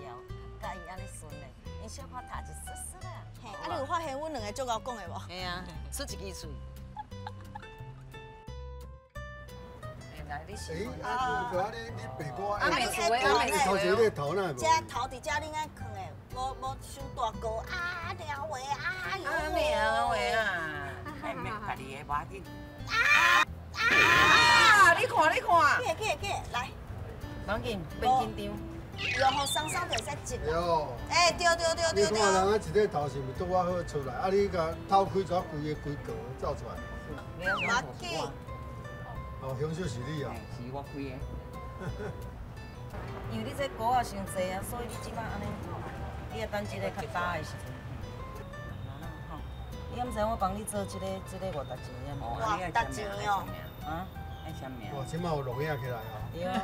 佮伊按呢顺的，伊小可读一丝丝啦。嘿，啊你有发现阮两个足𠢕讲的无？嘿啊，出一支喙。来，你欸，啊，啊你白瓜，啊，你头前你头哪？这头伫遮恁爱囥的，无无伤大高啊，了话啊，啊，了话啊，哎，免家己的无要紧。啊啊！你看，你看，过过过，来，无要紧，别紧张。然后双双就会使折。对。欸，对对对对对。你看人啊，一个头是毋是拄仔好出来？啊，你共透开怎规个规格走出来？无要紧。哦，凶手是你啊！是我开的。因为你这膏仔伤济啊，所以你这摆按呢，你要等这个较焦的时阵。你敢知我帮你做这个偌值钱啊？哇，值钱哦！啊？爱签名。哇，这摆有录影起来哦。对啊，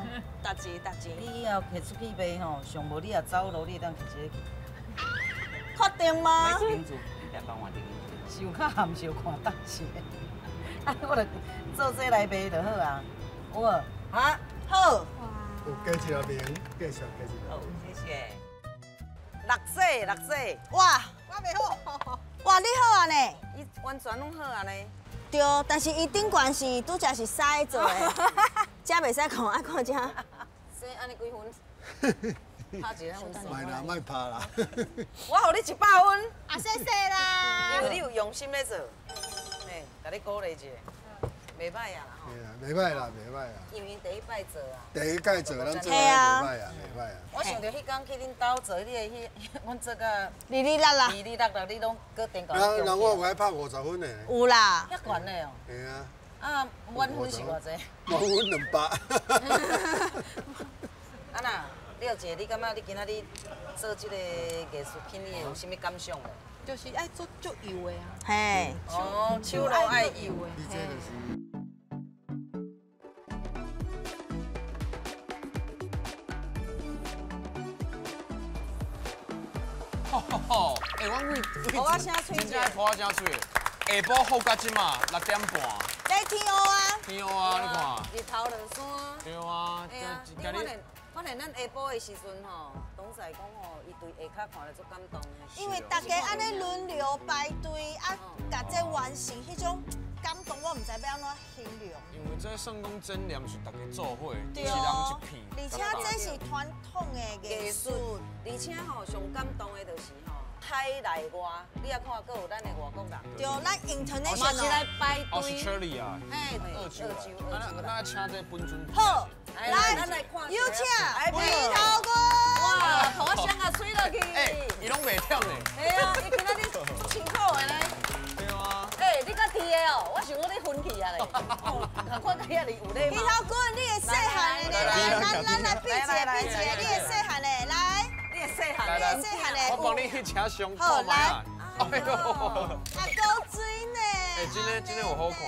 值钱值钱。你以后摕出去卖吼，上无你若走路，你会当摕这个去。确定吗？买一间厝，你来帮我一间厝。伤较含烧看当时。啊，我就做这来卖就好啊，有无？哈，好。有加一个名，继续加一个。好，谢谢。六岁，六岁。哇，我袂好。哇，你好啊呢？伊完全拢好啊呢。对，但是伊顶悬是拄才是屎做的，这袂使看，爱看这。这按呢几分？拍一个分数。莫啦，莫拍啦。我予你100分。啊，谢谢啦。因为你有用心咧做。共你鼓励一下，袂歹啊啦吼。袂歹啦，袂歹啦。因为第一摆做啊。第一届做，咱做袂歹啊，袂歹啊。我想著彼工去恁兜做，你的彼，阮做甲。哩哩啦啦。哩哩啦啦，你拢阁颠倒。人我有爱拍50分的。有啦。遐悬的哦。嘿啊。啊，满分是偌济？满分200。啊那，廖姐，你感觉你今仔日做这个艺术品，你有啥物感想无？就是爱做足油的啊。嘿。哦，手路爱油的。你这就是。吼吼吼！欸，阮为真正抱仔真媠，下晡好到这马6点半。在天乌啊！天乌啊，你看。日头落山。对啊。嘿啊，你发现咱下晡的时阵吼，董事讲吼，伊对下跤看了足感动的。因为大家按呢轮流排队啊，共这完成彼种感动，我毋知欲按怎形容。因为这算讲展览是大家做伙，一人一片。而且这是传统的艺术，而且吼上感动的就是吼，海内外，你也看，阁有咱的外国人。对，咱 international。嘛是来排队。 Australia。嘿，澳洲。那请这本尊。好，来，咱来看。有请李头哥。哇，头仔声啊吹落去。欸，伊拢袂忝呢。嘿啊，伊今仔日足辛苦的呢。对啊。欸，你较甜的哦，我想讲你昏去啊咧。看甲遐爾有禮鼻貌。头君，你會細漢的呢？來，咱來比一下，比一下，你會細漢的，來，你會細漢來來你會細漢的，我幫你去請上好看覓啊。哎呦，啊，夠水呢。哎，真的真的有好看。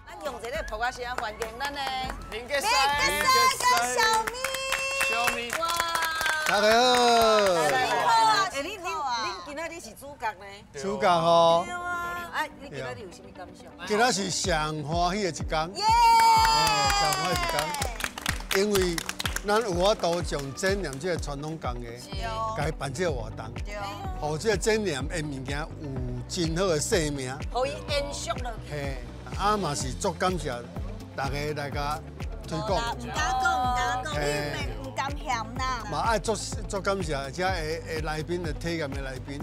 咱用一个朴仔聲歡迎咱的林杰你个小咪，小咪，哇！大家好，好啊，哎，恁今仔日是主角呢？主角吼对，啊，啊，你今仔日有啥物感想？今仔是上歡喜的一天，耶！上歡喜一天，因為咱有法度將剪黏這个傳統工藝，共伊辦這个活動，予這个剪黏的物件有真好的生命。予伊延續落去。嘿，啊嘛是足感謝大家來共推廣，唔敢講，唔敢講，你咪唔甘嫌啦。嘛愛足足感謝遮的來賓的體驗的來賓。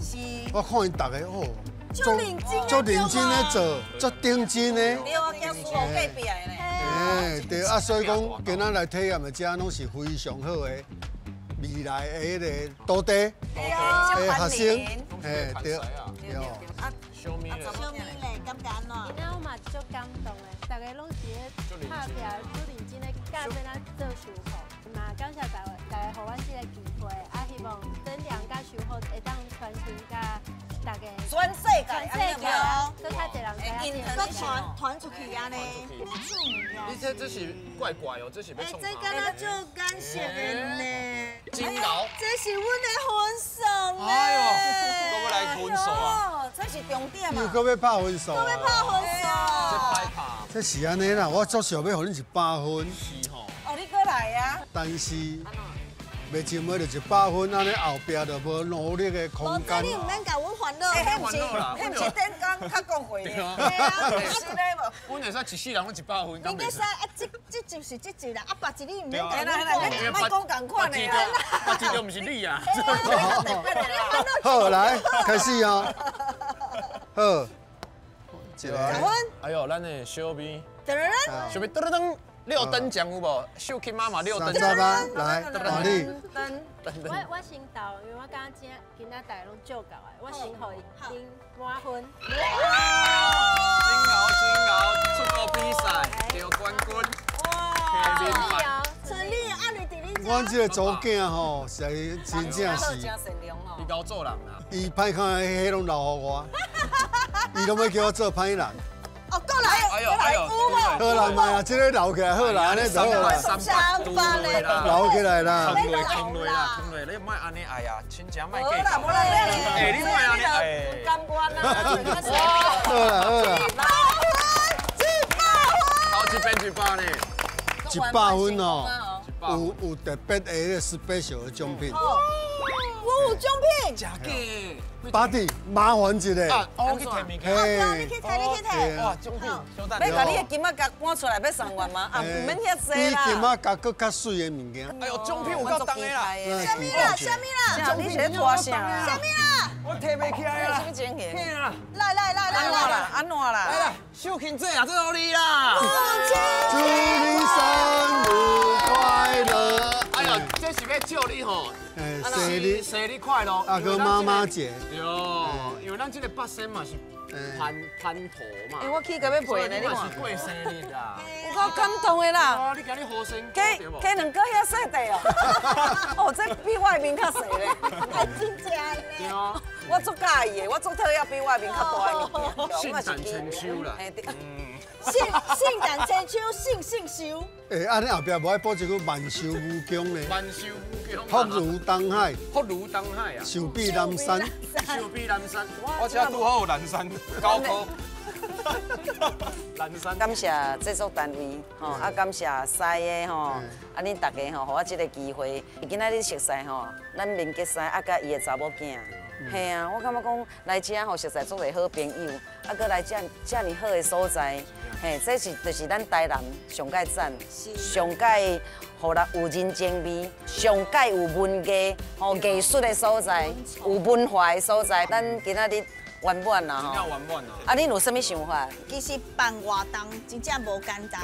我看𪜶逐个哦，足認真的足認真咧做，足認真的。對啊，驚輸予隔壁的呢。哎，對啊，所以講今仔來體驗的遮攏是非常好的未來的彼个徒弟、的學生，嘿，對，對。啊，小咪咧，小咪咧，感覺按怎？今仔我嘛足感動的，大家攏是咧拍拚，足認真咧教欲按怎做修復，嘛感謝大家，大家予阮這个機會，啊，希望剪黏佮修復會當傳承佮大家全世界，全世界啊，閣較濟人知影。閣傳傳出去按呢。你這是怪怪哦，這是欲哎，創這敢若足感謝的呢。真𠢕。這是阮的分數呢。哎呦，閣欲來分數啊！哦，這是重點又啊！閣欲拍分數啊！閣欲拍分數。這歹拍。這是按呢啦，我足想欲予恁100分。是吼。哦，你閣來啊！但是袂像袂著100分，按呢後壁就無努力的空間。你毋免共阮煩惱。欸，彼毋是頂工較講話呢？對啊，是咧無？阮會使一世人攏100分，你閣使啊？這集是這集啦，啊，別一你毋免共阮講。莫講仝款的啊！別一就毋是你啊！好，來開始哦。好，一個。哎呦，咱的小咪，小咪噔噔噔。六等獎有無？秀琴媽媽六等獎。來，換你。我先投，因為我感覺今仔大家攏足𠢕的，我先予伊滿分。真𠢕真𠢕，出國比賽得冠軍。哇！春麗啊，你佇恁阮這個查某囝吼，實在真正是。伊𠢕做人啦。伊歹看，彼攏留予我，伊攏欲叫我做歹人。哦，過來，哎呦哎呦，好啦，莫啦，這个留起來好啦，按呢就好啦。三百嘞，留起來啦。坑落坑落啦，坑落，你莫按呢哎呀，親情莫計較。無啦，哎，你莫按呢哎。甘願啦。好啦好啦。100分，100分。好，這邊100呢。100分哦，有特別的 special 的獎品。我有獎品。真假？巴蒂，麻煩一下。我去提物件。你去提，你去提。哇，獎品，小等。欲共你的金仔角搬出來欲送阮嗎？啊，毋免遐濟啦。比金仔角閣較媠的物件。哎呦，獎品有夠重的啦！啥物啦？啥物啦？你是咧拖啥？啥物啦？我提袂起來啦！啥物情形？來來來來來，按怎啦？來啦，秀琴姐啊，這予你啦！祝你生日快樂！哎呦，這是欲祝你吼，生日生日快樂！啊，閣媽媽節。對，因為咱這個八仙嘛是潘潘頭嘛。欸，我起共欲陪呢，你看。是過生日啦。有夠感動的啦！哇，你今日好生。雞雞卵糕遐細塊哦。哦，這比我的面較細咧。哎，真正呢。對啊。我足佮意的，我足討厭比我的面較大的物件。性感千秋啦。性感千秋，性性修。欸，啊，你後壁無愛補一句萬壽無疆呢？萬壽無疆。福如東海。福如東海啊。壽比南山。壽比南山。我這拄好有南山高科。南山。感謝製作單位，吼，啊，感謝師的吼，啊，恁大家吼，予我這个機會。今仔日熟似吼，咱民杰師啊，佮伊的查某囝。嘿啊，我感覺講來遮吼，熟似足濟好朋友，啊，閣來遮遮爾好的所在，嘿，這是就是咱台南上蓋讚，上蓋予人有人情味，上蓋有文藝吼藝術的所在，有文化的所在，咱今仔日圓滿啦吼。真圓滿啊！啊，恁有啥物想法？其實辦活動真正無簡單。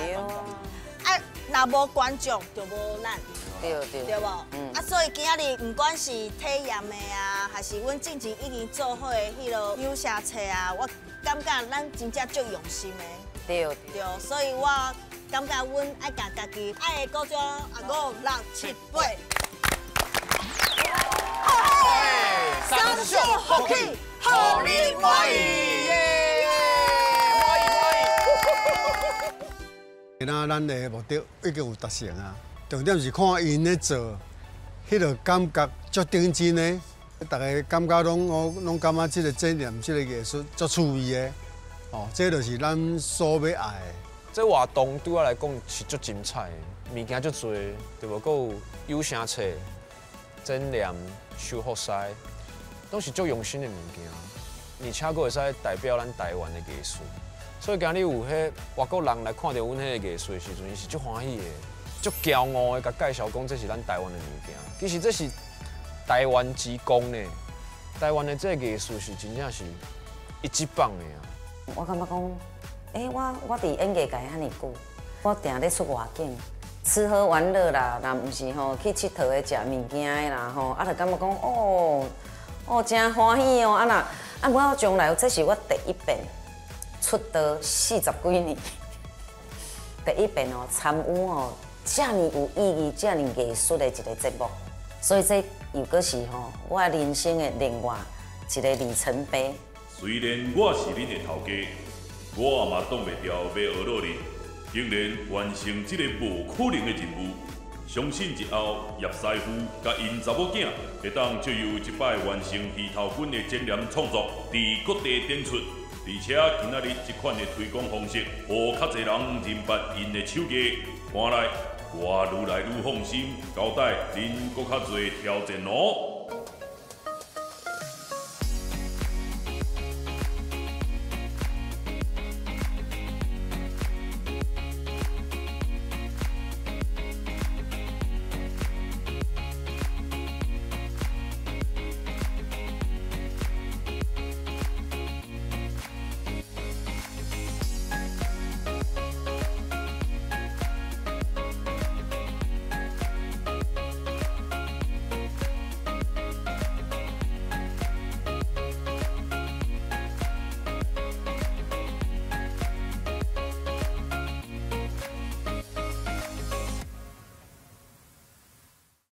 啊，若無觀眾就無咱。對對。對無？啊，所以今仔日毋管是體驗的啊，還是阮進前已經做好的彼落有寫冊啊，我感覺咱真正足用心的。對。對，所以我感覺阮愛共家己愛的鼓掌啊，五六七八。三小福氣，予你滿意。滿意滿意。那咱的目的已經有達成啊，重點是看𪜶咧做，彼個感覺足認真的，逐家感覺攏我攏感覺這個展覽、這個藝術足趣味的，哦，這就是咱所欲愛的。這活動對我來講是足精彩的，物件足濟，對無？閣有有聲冊、展覽、修復師，攏是足用心的物件，而且閣會使代表咱台灣的藝術。所以今日有彼外國人來看著阮彼個藝術的時陣，伊是足歡喜的，足驕傲的，共介紹講這是咱台灣的物件。其實這是台灣之光呢，台灣的這個藝術是真正是一級棒的啊！我感覺講，欸，我佇演藝界遐爾久，我定咧出外景，吃喝玩樂啦，若毋是吼去𨑨迌的、食物件的啦吼，啊，就感覺講哦哦，真歡喜哦，啊若啊，我將來這是我第一遍出道40幾年，第一遍哦參與吼遮爾有意義、遮爾藝術的一個節目，所以這又閣是吼我人生的另外一個里程碑。雖然我是恁的頭家，我嘛擋袂牢欲學努力，竟然完成這個無可能的任務。相信日後葉師傅佮𪜶查某囝會當藉由這擺完成魚頭粉的展覽創作，佇各地展出。而且今仔日這款的推廣方式，予較濟人認捌𪜶的手藝。看來我愈來愈放心，交代恁閣較濟挑戰哦。